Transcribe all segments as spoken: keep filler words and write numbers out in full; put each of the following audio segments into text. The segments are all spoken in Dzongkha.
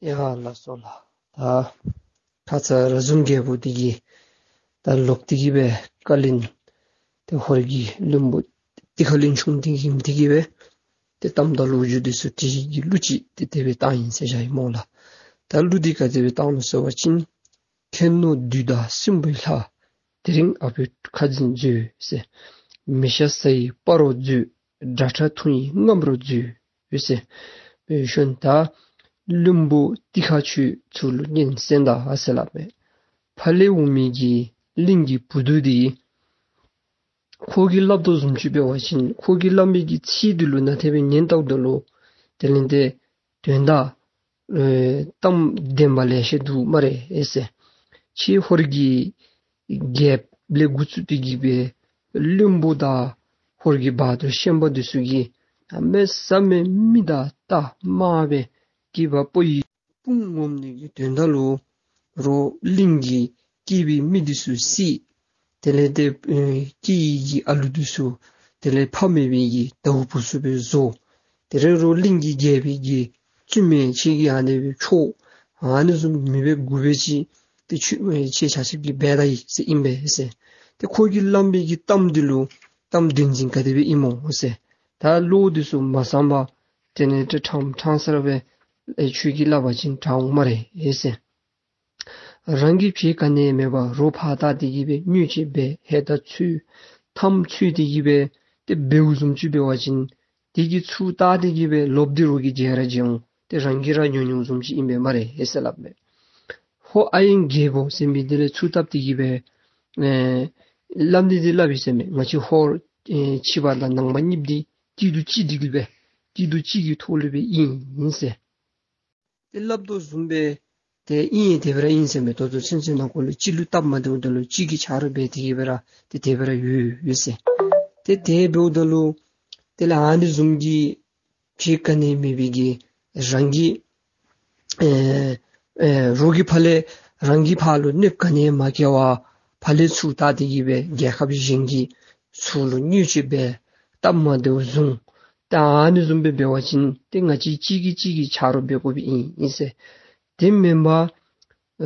ཡ་ལགས་སོ་ལགས། ད་ཁ་ཙ་ར་ཟུམ་རྒྱལ་པོ་འདི་གིས་ད་ལོག་སྟེ་གི་སྦེ་བཀའ་ལན་ཏེ་ཧོར་གྱི་བློན་པོ་ཏི་ཁ་བློན་ཆུང་འདི་གིས་འདི་གིས་སྦེ་ཏེ་གཏམ་དང་ལོ་རྒྱུས་འདི་ཚུ་དྲི་བའི་གི་གླུ་ཅིག་ཏེ་དེ་སྦེ་བཏང་ཡི་ཟེར་བཞག་ཡི་སྨོ་ལགས། ད་གླུ་འདི་ག་དེ་སྦེ་བཏང་ནུག་ཟེར་བ་ཅིན། མཁྱེན་ནོ་བདུད་དང་སྲིན་པོའི་ལྷ། དེ་རིང་ཨ་ཕོའི་ཁ་འཛིན་མཛོད་ཟེར། མི་ཤ་ཟ་ཡི་སྤ་རོ་མཛོད། དགྲ་ཁྲག་འཐུང་ཡི་རྔམ་རོ་མཛོད་ཟེར། བའི་ཤུལ་ད་བློན་པོ་ཏི་ཁ་ཁྱོད་ཚུར་ལུ་སྙན་གསན་ད་ཟེར་སླབ་མས། ཕར་ལས་འོང་མི་གི་གླིང་གི་བུ་རྡོ་འདི་ཁོ་གིས་སླབ་དོ་བཟུམ་ཅིག་འབད་བ་ཅིན་ཁོ་གིས་སླབ་མི་གི་ཚིག་འདི་ལུ་ནཱ་དེ་སྦེ་ཉན་བལྟཝ་ད་ལུ་དེ་ལས་ཏེ་དོན་དག་ཨེ་གཏམ་བདེན་པ་ལེ་ཤ་འདུག་སྨ་རེ་ཨེ་ཟེར། ཁྱེད་ཧོར་གྱི་རྒྱལཔོ་ལས་འགོ་བཙུགས་ཏེ་གི་སྦེ་བློན་པོ་དང་ཧོར་གྱི་བ་དུར་ཤན་པ་འདི་ཚུ་གིས་གནམ་མེད་ས་མེད་མི་དང་རྟ་དམག་སྦེ་སྐྱེས་པ་པོ་ཡི་དཔུང་ངོམ་ནི་གི་དོན་དག་ལུ་རོགས་གླིང་གི་སྐྱེས་པའི་མི་འདི་ཚུ་བསད། དེ་ལས་ཏེ་ཨེ་སྐྱེས་ཡི་གི་ཨ་ལུ་འདི་ཚུ་དེ་ལས་ཕ་མེད་པའི་གི་དྭ་བུ་བུ་ཚུ་སྦེ་བཟོ། དེ་རེ་རོགས་གླིང་གི་རྒྱལ་པོའི་གི་བཙུན་མོ་ཁྱེད་ཀྱི་ཨ་ནི་སྦེ་ཆོག། ཨ་ནི་བཟུམ་མི་སྦེ་དགུ་སྦེ་ཅིག་ཏེ་ཁྱོད་ཨེ་ཁྱེད་ཆ་ཁྱབ་ཀྱིས་འབད་ད་ཡི་ཟེར་ཨིན་པས་ཟེར། ཏེ་ཁོ་གིས་སླབ་མི་གི་གཏམ་འདི་ལུ་གཏམ་བདེན་འཛིན་ག་དེ་སྦེ་ཨིན་སྨོ་ཟེར། ད་བློ་འདི་ཚུ་མ་བཟང་པར་དེ་ལས་ཏེ་ཕྲང་ཕྲང་ས་ར་སྦེ་ཨེ་ཁྱོད་ཀྱིས་སླབ་པ་ཅིན་དྲག་འོང་སྨ་རེ་ཨེ་ཟེར། རང་གིས་བྱེད་ག་ནི་མེད་པར་རོགས་ཕར་བལྟ་སྟེ་གི་སྦེ་གནོད་བྱེད་པའི་ཧེ་ད་ཚུལ་ཐམས་ཚུལ་ཏེ་གི་སྦེ་ཏེ་འབདཝ་བཟུམ་ཅིག་འབད་བ་ཅིན་དེ་གི་ཚུལ་བལྟ་སྟེ་གི་སྦེ་ལོག་སྟེ་རོགས་ཀྱིས་བྱེད་ར་བྱེད་འོང་། ཏེ་རང་གིས་ར་ཉོ་ཉོཝ་བཟུམ་ཅིག་ཨིན་པས་སྨ་རེ་ཨེ་ཟེར་སླབ་མས། ཧོར་ཨ་ཡན་རྒྱལ་པོ་ཟེར་མི་འདི་ལས་ཚུར་བལྟ་སྟེ་གི་སྦེ་ཨེ་སླབ་ནི་འདི་སླབ་ཡི་ཟེར་མས། ང་བཅས་ཧོར་ཨེ་ཕྱི་པ་དང་ནང་པ་གཉིས་འདི་སྐྱིད་སྡུག་གཅིག་འདི་གི་སྦེ་སྐྱིད་སྡུག་གཅིག་གི་ཐོག་ལུ་སྦེ་ཨིན་ཟེར། ཏེ་སླབ་དོ་བཟུམ་སྦེ་ཏེ་ཨིན་དེ་སྦེ་ར་ཨིན་ཟེར་མས། ད་ལྟོ་ཚུན་ཚོད་ནང་འཁོད་ལུ་གཅིག་ལུ་སྟབས་མ་བདེཝ་ད་ལུ་གཅིག་གིས་ཆ་རོགས་འབད་དེ་གི་སྦེ་ར་ཏེ་དེ་སྦེ་ར་ཡོད་ཡོད་ཟེར། ཏེ་དེ་འབདཝ་ད་ལུ་དེ་ལས་ཨ་ནི་བཟུམ་གྱི་བྱེད་ག་ནི་མེད་པའི་གི་རང་གི་ཨེ་ཨེ་རོགས་ཀྱིས་ཕར་ལས་རང་གི་ཕར་ལུ་གནོདཔ་ག་ནི་མ་བཀལ་བར་ཕར་ལས་ཚུར་བལྟ་སྟེ་གི་སྦེ་རྒྱལ་ཁབ་གཞན་གྱི་ཚུར་ལུ་གནོད་བྱེད་པའི་སྟབས་མ་བདེཝ་བཟུང་། ད་ཨ་ནི་བཟུམ་སྦེ་འབད་བ་ཅིན་ཏེ་ང་བཅས་གཅིག་གིས་གཅིག་གི་ཆ་རོགས་འབད་དགོཔ་ཨིན་ཨིན་ཟེར། དེ་མེན་པར་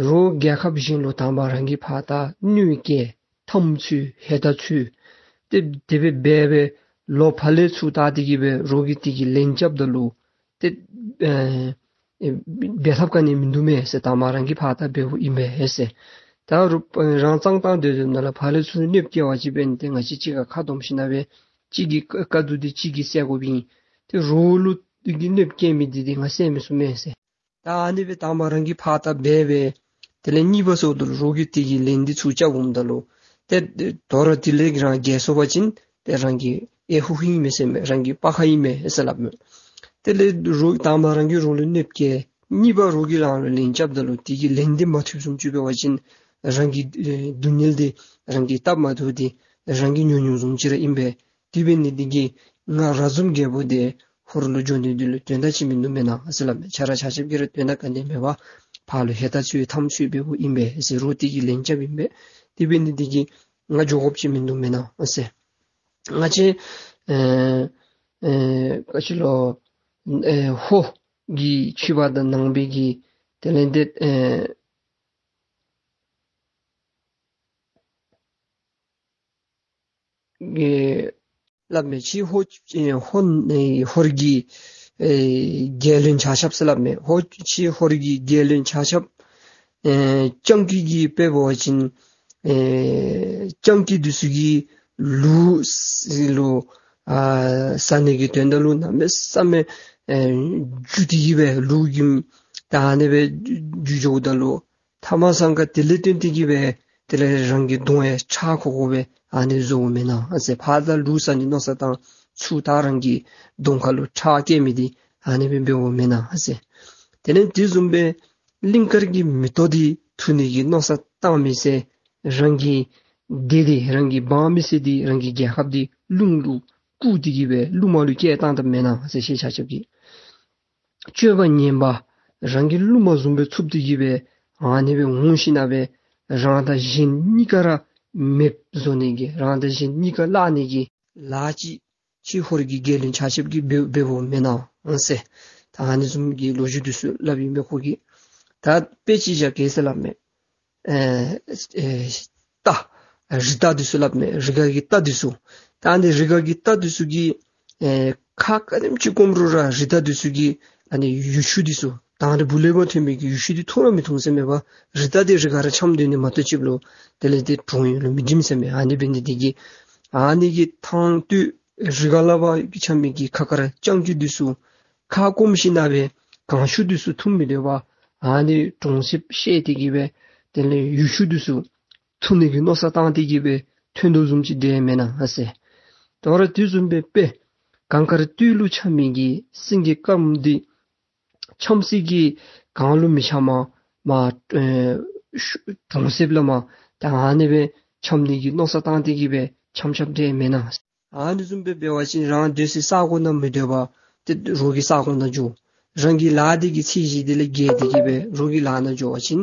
རོགས་རྒྱལ་ཁབ་གཞན་ལུ་དང་པ་རང་གིས་ཕར་བལྟ་གནོད་བཀལ་ཐམས་ཅད་ཧེ་ད་ཚུར་ཏེ་དེ་སྦེ་འབད་སྦེ་ལོག་ཕར་ལས་ཚུར་བལྟ་སྟེ་གི་སྦེ་རོགས་ཀྱིས་དེ་གི་ལན་རྐྱབ་ད་ལུ་ཏེ་ཨེ་ཨེ་འབད་ཐབས་ག་ནི་མིན་འདུག་མས་ཟེར། དང་པ་རང་གིས་ཕར་བལྟ་འབདཝ་ཨིན་པས་ཟེར། ད་རུང་རང་གཙང་བཏང་སྡོད་སྡོདཔ་ད་ལུ་ཕར་ལས་ཚུར་གནོདཔ་བཀལ་བ་ཅིན་འབདན་ཏེ་ང་བཅས་གཅིག་ཁར་ཁ་བསྡོམས་ཞིནམ་ལས་གཅིག་གི་དཀའ་སྡུག་འདི་གཅིག་གིས་བསལ་དགོཔ་ཨིན། ཏེ་རོགས་ལུ་དེ་གི་གནོདཔ་བཀལ་མི་འདི་འདི་ང་བསལ་མི་ཚུགས་མས་ཟེར། ད་ཨ་ནི་སྦེ་དང་པ་རང་གིས་ཕར་བལྟ་འབད་སྦེ་དེ་ལས་གཉིས་པ་སོངམ་ད་ལུ་རོགས་ཀྱིས་དེ་གི་ལན་འདི་ཚུར་རྐྱབ་འོངམ་ད་ལུ་ཏེ་དོ་རུང་དེ་ལས་རང་རྒྱལ་སོང་པ་ཅིན་ཏེ་རང་གི་ཨེ་ཧུ་ཧུ་ཨིན་མས་ཟེར་མས། རང་གི་པ་ཁ་ཨིན་མས་ཟེར་སླབ་མས། དེ་ལས་རོགས་དང་པ་རང་གིས་རོགས་ལུ་གནོདཔ་བཀལ། གཉིས་པ་རོགས་ཀྱིས་རང་ལུ་ལན་རྐྱབ་ད་ལུ་དེ་གི་ལན་འདི་མ་ཐུབ་བཟུམ་ཅིག་འབད་བ་ཅིན་རང་གི་ཨེ་སྡུག་བསྔལ་འདི་རང་གི་སྟབས་མ་བདེཝ་འདི་རང་གིས་ཉོ་ཉོཝ་བཟུམ་ཅིག་ར་ཨིན་པས། དེ་འབད་ནི་འདི་གིས་ང་ར་ཟུམ་རྒྱལ་པོ་འདི་ཧོར་ལུ་འགྱོ་ནི་འདི་ལུ་དོན་དག་ཅིག་མིན་འདུག་མེན་ན་ཟེར་སླབ་མས། ཁྱེད་ར་ཆ་ཁྱབ་ཀྱིས་ར་དོན་དག་ག་ནི་མེད་པར་ཕར་ལུ་ཧེ་ད་ཚུར་ཐམས་ཅད་འབདཝ་ཨིན་པས་ཟེར། རོགས་དེ་གི་ལན་རྐྱབ་ཨིན་པས། དེ་འབད་ནི་འདི་གིས་ང་འགྱོ་དགོཔ་ཅིག་མིན་འདུག་མེན་ན་ཟེར། ང་བཅས་ཨེ་ཨེ་ག་ཅི་ལོ་ཨེ་ཧོར་གྱི་ཕྱི་པ་དང་ནང་པའི་གི་དེ་ལས་ཏེ་ཨེ་གི་སླབ་མས། ཕྱི་ཧོར་ཨེ་ཧོར་ཨེ་ཧོར་གྱི་ཨེ་རྒྱལ་བློན་ཆ་ཁྱབ་ཟེར་སླབ་མས། ཧོར་ཕྱི་ཧོར་གྱི་རྒྱལ་བློན་ཆ་ཁྱབ་ཨེ་སྤྱང་ཀི་གི་དཔེ་འབད་བ་ཅིན་ཨེ་སྤྱང་ཀི་འདི་ཚུ་གིས་ལུག་ལུ་ཨ་ཟ་ནི་གི་དོན་དག་ལུ་གནམ་མེད་ས་མེད་ཨེ་རྒྱུག་སྟེ་གི་སྦེ་ལུག་གི་ད་ཨ་ནི་སྦེ་རྒྱུག་འགྱོཝ་ད་ལུ་ཐ་མ་སང་ཁ་དེ་ལས་བརྟེན་ཏེ་གི་སྦེ་དེ་ལས་རང་གི་གདོང་ཡང་ཁྲག་ཁོག་ཁོག་སྦེ་ཨ་ནི་བཟོཝ་མེན་ན་ཟེར། ཕར་ད་ལུག་ཟ་ནི་མནོ་བསམ་བཏང་ཚུར་ད་རང་གི་གདོང་ཁ་ལུ་ཁྲག་སྐྱེ་མི་འདི་ཨ་ནི་སྦེ་འབདཝ་མེན་ན་ཟེར། དེ་ལས་དེ་བཟུམ་སྦེ་གླིང་དཀར་གྱི་མེ་ཏོག་འདི་འཐུ་ནི་གི་མནོ་བསམ་བཏང་མི་ཟེར་རང་གི་སྡེ་འདི་རང་གི་འབངས་མི་སེར་འདི་རང་གི་རྒྱལ་ཁབ་འདི་རླུང་ལུ་བཀུག་སྟེ་གི་སྦེ་རླུང་མ་ལུ་སྐྱེལ་བཏང་དོ་མེན་ན་ཟེར། ཁྱེད་ཆ་ཁྱབ་ཀྱིས་སྤྱོད་པ་ངན་པ་རང་གི་རླུང་མ་བཟུམ་སྦེ་འཚུབ་སྟེ་གི་སྦེ་ཨ་ནི་སྦེ་འོང་ཞིནམ་ལས་རང་དང་གཞན་གཉིས་ཀ་ར་མེདཔ་བཟོ་ནི་གི་རང་དང་གཞན་གཉིས་ཀ་བརླག་ནི་གི་ལཱ་ཅིག་ཕྱི་ཧོར་གྱི་རྒྱལ་བློན་ཆ་ཁྱབ་ཀྱིས་འབད་འབདཝ་མེན་ན་ཟེར། ད་ ད་ཨ་ནི་བཟུམ་གྱི་ལོ་རྒྱུས་འདི་ཚུ་སླབ་ཨིན་པས་ཁོ་གིས། ད་དཔེ་ཅིག་བཞག་གེ་ཟེར་སླབ་མས། ཨེ་ཨེ་རྟ་རི་རྟ་འདི་ཚུ་སླབ་མས། རི་ཁ་གི་རྟ་འདི་ཚུ། ད་ཨ་ནི་རི་ཁ་གི་རྟ་འདི་ཚུ་གིས་ཨེ་ཁ་ག་དེམ་ཅིག་སྐོམ་རུང་ར་རི་རྟ་འདི་ཚུ་གིས་ཨ་ནི་ཡུ་ཆུ་འདི་ཚུ་དང་རི་བུ་ལས་མར་ཐོན་མི་གི་ཡུ་ཆུ་འདི་འཐུང་ར་མི་འཐུང་ཟེར་མས་པ། རི་རྟ་འདི་རི་ཁ་ར་འཁྱམས་སྡོད་ནི་མ་གཏོགས་ཅིག་ལུ་དེ་ལས་ཏེ་གྲོང་ཡུལ་ལུ་མི་འགྲིམ་ཟེར་མས། ཨ་ནི་འབད་ནི་འདི་གིས་ཨ་ནི་གི་ཐང་སྟོད་རི་ཁ་ལས་ཕར་འཁྱམས་མི་གི་ཁ་དཀར་རྐྱང་ཁྱུ་འདི་ཚུ་ཁ་སྐོམ་ཞིན་ན་སྦེ་གངས་ཆུ་འདི་ཚུ་འཐུང་མི་སྡོད་པར་ཨ་ནི་གྲོང་གསེབ་བཤལ་ཏེ་གི་སྦེ་དེ་ལས་ཡུ་ཆུ་འདི་ཚུ་འཐུང་ནི་གི་མནོ་བསམ་བཏང་སྟེ་གི་སྦེ་ཐོན་དོ་བཟུམ་ཅིག་འདི་མེན་ན་ཟེར། དོ་རུང་དེ་བཟུམ་སྦེ་དཔེ་གངས་དཀར་སྟོད་ལུ་འཁྱམས་མི་གི་སེང་གེ་དཀརམོ་འདི་ཆམ་སྲིད་ཀྱིས་གངས་ལུ་མི་འཁྱམ་པར་མར་ཨེ་ཤུ་གྲོང་གསེབ་ལས་མར་ད་ཨ་ནི་སྦེ་འཁྱམ་ནི་གི་མནོ་བསམ་བཏང་སྟེ་གི་སྦེ་འཁྱམ་འཁྱམ་འདི་མེན་ན། ཨ་ནི་བཟུམ་སྦེ་འབད་བ་ཅིན་རང་སྡོད་སའི་ས་གོ་ནང་མི་སྡོད་པར་ཏེ་རོགས་ཀྱི་ས་གོ་ནང་འགྱོ། རང་གི་ལཱ་འདི་གི་ཚད་གཞི་དེ་ལས་བརྒལ་ཏེ་གི་སྦེ་རོགས་ཀྱི་ལཱ་ནང་འགྱོ་བ་ཅིན་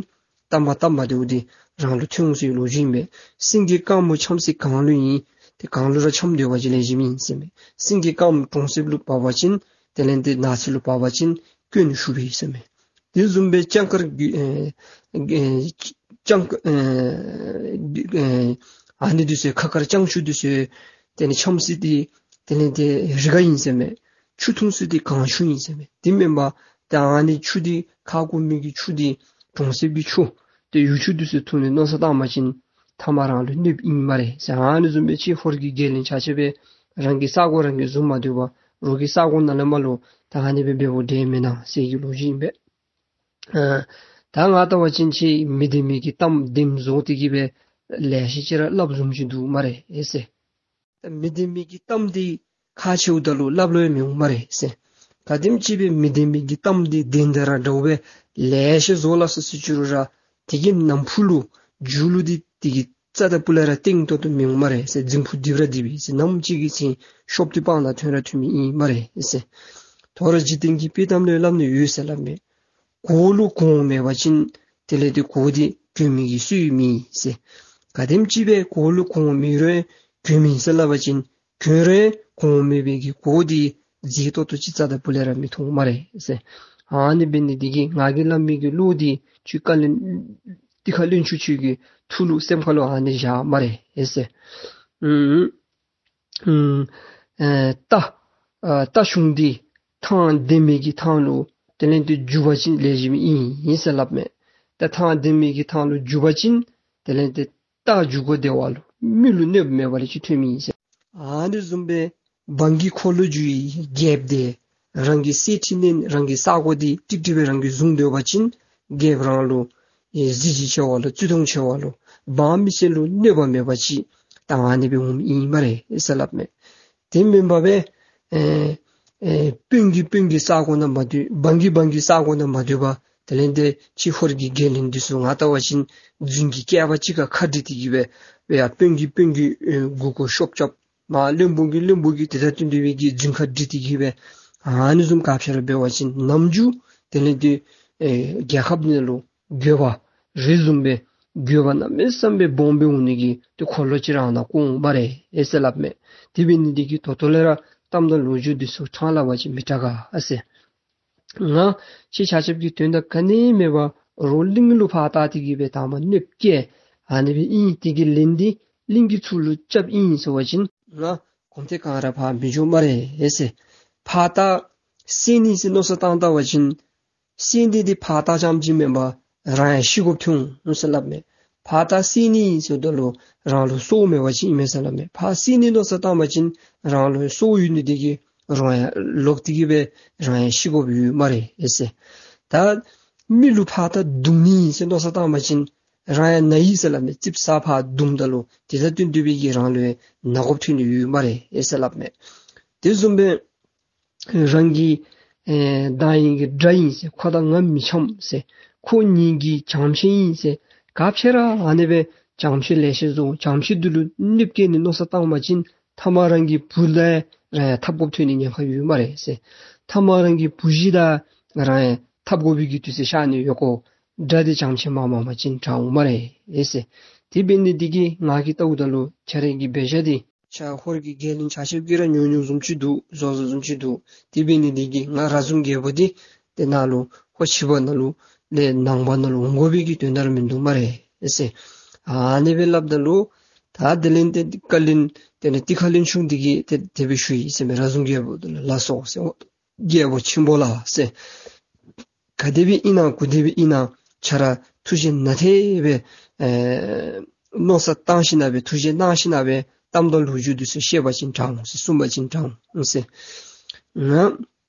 སྟབས་མ་བདེཝ་འདི་རང་ལུ་ཐོན་འོང་ཟེར་བའི་ལོ་རྒྱུས་ཨིན་པས། སེང་གེ་དཀརམོ་ཆམ་སྲིད་གངས་ལུ་ཨིན། ཏེ་གངས་ལུ་ར་འཁྱམས་སྡོད་པ་ཅིན་ལེགས་ཤོམ་ཨིན་ཟེར་མས། སེང་གེ་དཀརམོ་གྲོང་གསེབ་ལུ་བབས་པ་ཅིན་དེ་ལས་ཏེ་ནགས་ཚལ་ལུ་བབས་པ་ཅིན་སྐྱོན་ཤོར་བས་ཟེར་མས། དེ་བཟུམ་སྦེ་སྤྱང་ཀར་གྱི་ཨེ་ཨེ་སྤྱང་ཀ་ཨེ་ཨེ་ཨ་ནི་འདི་ཚུ་ཁ་དཀར་རྐྱང་ཁྱུ་འདི་ཚུ་དེ་ལས་འཁྱམ་སའི་འདི་དེ་ལས་ཏེ་རི་ཁ་ཨིན་ཟེར་མས། ཆུ་འཐུང་སའི་འདི་གངས་ཆུ་ཨིན་ཟེར་མས། དེ་མེན་པར་ཏེ་ཨ་ནི་ཆུ་འདི་ཁ་སྐོམ་མི་གི་ཆུ་འདི་གྲོང་གསེབ་ཀྱི་ཆུ་ཏེ་ཡུ་ཆུ་འདི་ཚུ་འཐུང་ནི་མནོ་བསམ་བཏང་པ་ཅིན་ཐ་མ་རང་ལུ་གནོདཔ་ཨིན་སྨ་རེ་ཟེར། ཨ་ནི་བཟུམ་སྦེ་ཅིག་ཧོར་གྱི་རྒྱལ་བློན་ཆ་ཁྱབ་སྦེ་རང་གི་ས་གོ་རང་གིས་བཟུང་མ་སྡོད་པར་རོགས་ཀྱི་ས་གོ་ནང་ལས་མར་ལུ་ད་ཨ་ནི་སྦེ་འབདཝ་འདི་མེན་ན་ཟེར་གྱི་ལོ་རྒྱུས་ཨིན་པས། ཨ་ད་ང་བལྟ་བ་ཅིན་ཅིག་མི་བདེན་མི་གི་གཏམ་བདེནམ་བཟོ་སྟེ་གི་སྦེ་ལེ་ཤ་ཅིག་ར་སླབ་བཟུམ་ཅིག་འདུག་སྨ་རེ་ཟེར། ད་མི་བདེན་མི་གི་གཏམ་འདི་ཁག་ཆེཝ་ད་ལུ་སླབ་ལོང་ཡང་མི་འོང་སྨ་རེ་ཟེར། ག་དེམ་ཅིག་སྦེ་མི་བདེན་མི་གི་གཏམ་འདི་བདེན་འདྲ་ར་འདྲཝ་སྦེ་ལེ་ཤ་བཟོ་སླབ་སོ་ཅི་རུང་ར་དེ་གི་ནང་ཕུ་ལུ་རྒྱུ་ལུ་འདི་དེ་གི་རྩ་དང་སྤུ་ལས་ར་བརྟན་ཏོག་ཏོ་མི་འོང་སྨ་རེ་ཟེར། རྫུན་ཕུག་རྡིབ་ར་རྡིབ་ཨིན་ཟེར། ནམ་ཅིག་གི་ཚེ་ཤོབ་ཏི་སྤང་ལ་ཐོན་ར་ཐོན་མི་ཨིན་སྨ་རེ་ཟེར། དོ་རུང་འཇིག་རྟེན་གྱི་དཔྱེ་གཏམ་ལུ་སླབ་ནི་ཡོད་ཟེར་སླབ་མས། གོ་ལུ་གོང་མེད་པ་ཅིན་དེ་ལས་ཏེ་གོ་འདི་གྱོན་མི་གི་སྲོལ་མེད་ཟེར། ག་དེམ་ཅིག་སྦེ་གོ་ལུ་གོང་མེད་རུང་གྱོན་མི་ཟེར་སླབ་པ་ཅིན་གྱོན་རུང་གོང་མེད་པའི་གི་གོ་འདི་མཛེས་ཏོག་ཏོ་ཅིག་རྩ་དང་སྤུ་ལས་ར་མི་མཐོང་སྨ་རེ་ཟེར། ཨ་ནི་འབད་ནི་འདི་གིས་ང་གིས་སླབ་མི་གི་བློ་འདི་ཁྱོད་བཀའ་བློན་ཏེ་བཀའ་བློན་ཁྱོད་ཁྱོད་ཀྱི་ཐུགས་ལུ་སེམས་ཁ་ལུ་ཨ་ནི་བཞག་སྨ་རེ་ཟེར། ཨུམ། ཨུམ། ཨེ་རྟ་ཨ་རྟ་ཆུང་འདི་ཐང་བདེ་མི་གི་ཐང་ལུ་དེ་ལས་ཏེ་རྒྱུག་པ་ཅིན་ལེགས་ཤོམ་ཨིན་ཨིན་ཟེར་སླབ་མས། ད་ཐང་བདེ་མི་གི་ཐང་ལུ་རྒྱུག་པ་ཅིན་དེ་ལས་ཏེ་རྟ་རྒྱུག་སྒོ་བདེ་བ་ལུ་མི་ལུ་གནོདཔ་མེད་པ་ལེགས་ཤོམ་ཐོན་མི་ཨིན་ཟེར། ཨ་ནི་བཟུམ་སྦེ་འབངས་ཀྱི་འཁོར་ལོས་སྒྱུར་བའི་རྒྱལཔོ་འདི་རང་གི་གསེར་ཁྲི་མནན་རང་གི་ས་གོ་འདི་ཀྲིག་ཀྲི་སྦེ་རང་གིས་བཟུང་སྡོད་པ་ཅིན་རྒྱལཔོ་རང་ལུ་ཨེ་གཟི་བརྗིད་ཆེ་བ་ལུ་བརྩི་མཐོང་ཆེ་བ་ལུ་འབངས་མི་སེར་ལུ་གནོད་པ་མེད་པ་ཅིག་ད་ཨ་ནི་སྦེ་འོངམ་ཨིན་སྨ་རེ་ཟེར་སླབ་མས། དེ་མེན་པར་སྦེ་ཨེ་ཨེ་དཔོན་གྱིས་དཔོན་གྱི་ས་གོ་ནང་མ་སྡོད། འབངས་ཀྱིས་འབངས་ཀྱི་ས་གོ་ནང་མ་སྡོད་པར་དེ་ལས་ཏེ་ཅིག་ཧོར་གྱི་རྒྱལ་བློན་འདི་ཚུ་ང་བལྟ་བ་ཅིན་རྫུན་གྱི་སྐེད་པ་གཅིག་ཁར་ཁ་བསྒྲིགས་ཏེ་གི་སྦེ་སྦེ་ཡར་དཔོན་གྱིས་དཔོན་གྱི་ཨེ་མགུ་སྐོར་ཤོབ་རྐྱབ། མར་བློན་པོ་གིས་བློན་པོ་གི་དེ་དང་བསྟུན་ཏེ་སྦེ་གི་རྫུན་ཁར་བསྒྲིགས་ཏེ་གི་སྦེ་ཨ་ནི་བཟུམ་ག་ཅི་ར་འབད་བ་ཅིན་ནམ་རྒྱུན་དེ་ལས་ཏེ་ཨེ་རྒྱལ་ཁབ་ནང་ལུ་འགྱོད་པ་རི་བཟུམ་སྦེ་འགྱོད་པ་གནམ་མེད་ས་མེད་སྦོམ་སྦེ་འོང་ནི་གི་ཏེ་འཁོར་ལོ་ཅིག་ར་ཨ་ནཱ་བསྐོར་འོང་སྨ་རེ་ཟེར་སླབ་མས། དེ་འབད་ནི་འདི་གིས་ད་ལྟོ་ལས་ར་གཏམ་དང་ལོ་རྒྱུས་འདི་ཚུ་ཕྲང་སླབ་པ་ཅིན་མི་དྲག་ག་ཟེར། ང་ཁྱེད་ཆ་ཁྱབ་ཀྱི་དོན་དག་ག་ནི་མེད་པར་རོགས་གླིང་ལུ་ཕར་བལྟ་སྟེ་གི་སྦེ་དང་པ་གནོདཔ་བཀལ་ཨ་ནི་སྦེ་ཨིན། དེ་གི་ལན་འདི་གླིང་གི་ཚུར་ལུ་རྐྱབ་ཨིན་ཟེར་བ་ཅིན་ང་གོམ་ཐེངས་གང་ར་ཕར་མི་འགྱོ་སྨ་རེ་ཟེར། ཕར་བལྟ་བསད་ནི་ཟེར་མནོ་བསམ་བཏང་བལྟ་བ་ཅིན་བསད་ནི་འདི་ཕར་བལྟ་རྐྱངམ་ཅིག་མེན་པར་རང་ཡང་ཤི་དགོཔ་ཐོན་འོང་ཟེར་སླབ་མས། ཕར་བལྟ་བསད་ནི་ཟེརཝ་ད་ལུ་རང་ལུ་སྲོག་མེད་པ་ཅིན་ཨིན་མས་ཟེར་སླབ་མས། ཕར་བསད་ནི་མནོ་བསམ་བཏང་བ་ཅིན་རང་ལུ་སྲོག་ཡོད་ནི་འདི་གིས་རང་ཡང་ལོག་སྟེ་གི་སྦེ་རང་ཡང་ཤི་དགོཔ་ཡོད་སྨ་རེ་ཟེར། ད་མི་ལུ་ཕར་བལྟ་རྡུང་ནི་ཟེར་མནོ་བསམ་བཏང་བ་ཅིན་རང་ཡང་ན་ཡི་ཟེར་སླབ་མས། ཙིགཔ་ཟ་ཕར་རྡུངམ་ད་ལུ་དེ་དང་བསྟུན་ཏེ་སྦེ་གི་རང་ལུ་ཡང་ན་དགོཔ་ཐོན་ནི་ཡོད་སྨ་རེ་ཟེར་སླབ་མས། དེ་བཟུམ་སྦེ་རང་གི་ཨེ་བདག་ཡིན་གྱི་དགྲ་ཡིན་ཟེར། ཁོ་དང་ང་མི་འཆམ་ཟེར། ཁོ་ངེ་གི་བྱང་ཤེས་ཡིན་ཟེར། ག་ཅི་ར་ཨ་ནི་སྦེ་བྱང་ཤེས་ལེ་ཤ་བཟོ། བྱང་ཤེས་འདི་ལུ་གནོདཔ་བཀལ་ནི་མནོ་བསམ་བཏང་བ་ཅིན་ཐ་མ་རང་གི་བུ་ལུ་རང་ཡང་འཐབ་དགོཔ་ཐོན་ནི་ཉེན་ཁ་ཡོད་སྨ་རེ་ཟེར། ཐ་མ་རང་གི་བུ་གཞི་དང་རང་ཡང་འཐབ་དགོ་པའི་གི་དུས་ཚོད་ཤར་ནི་ཡོད་གོ། དགྲ་འདི་བྱང་ཤེས་མ་མང་པ་ཅིན་དྲག་འོང་སྨ་རེ་ཟེར། དེ་འབད་ནི་འདི་གིས་ང་གིས་བལྟཝ་ད་ལུ་ཁྱེད་རའི་གི་འབད་བཞག་འདི་ ཆ་ཧོར་གྱི་རྒྱལ་བློན་ཆ་ཁྱབ་ཀྱིས་ར་ཉོ་ཉོཝ་བཟུམ་ཅིག་འདུག། བཟོ་བཟོཝ་བཟུམ་ཅིག་འདུག། དེ་འབད་ནི་འདི་གིས་ང་ར་ཟུམ་རྒྱལ་པོ་འདི་དེ་ནང་ལུ་ཧོར་ཕྱི་པ་ནང་ལུ་ལས་ནང་པ་ནང་ལུ་འོང་དགོ་པའི་གི་དོན་དག་ར་མིན་འདུག་སྨ་རེ་ཟེར། ཨ་ནི་སྦེ་སླབ་ད་ལུ་ད་དེ་ལས་ཏེ་བཀའ་བློན་དེ་ལས་ཏེ་བཀའ་བློན་ཆུང་འདི་གིས་ཏེ་དེ་སྦེ་ཞུ་ཡི་ཟེར་མས། ར་ཟུམ་རྒྱལ་པོ་འདི་ལུ་ལགས་སོ་ཟེར། རྒྱལ་པོ་ཆེན་པོ་ལགས་ཟེར། ག་དེ་སྦེ་ཨིན་ན་གུ་དེ་སྦེ་ཨིན་ན་ཁྱོད་ར་ཐུགས་བཞེད་གནང་སྟེ་སྦེ་ཨེ་མནོ་བསམ་བཏང་ཞིནམ་ལས་སྦེ་ཐུགས་བཞེད་གནང་ཞིནམ་ལས་སྦེ་གཏམ་དང་ལོ་རྒྱུས་འདི་ཚུ་བཤད་པ་ཅིན་དྲག་འོང་ཟེར། གསུང་པ་ཅིན་དྲག་འོང་ཟེར། ང་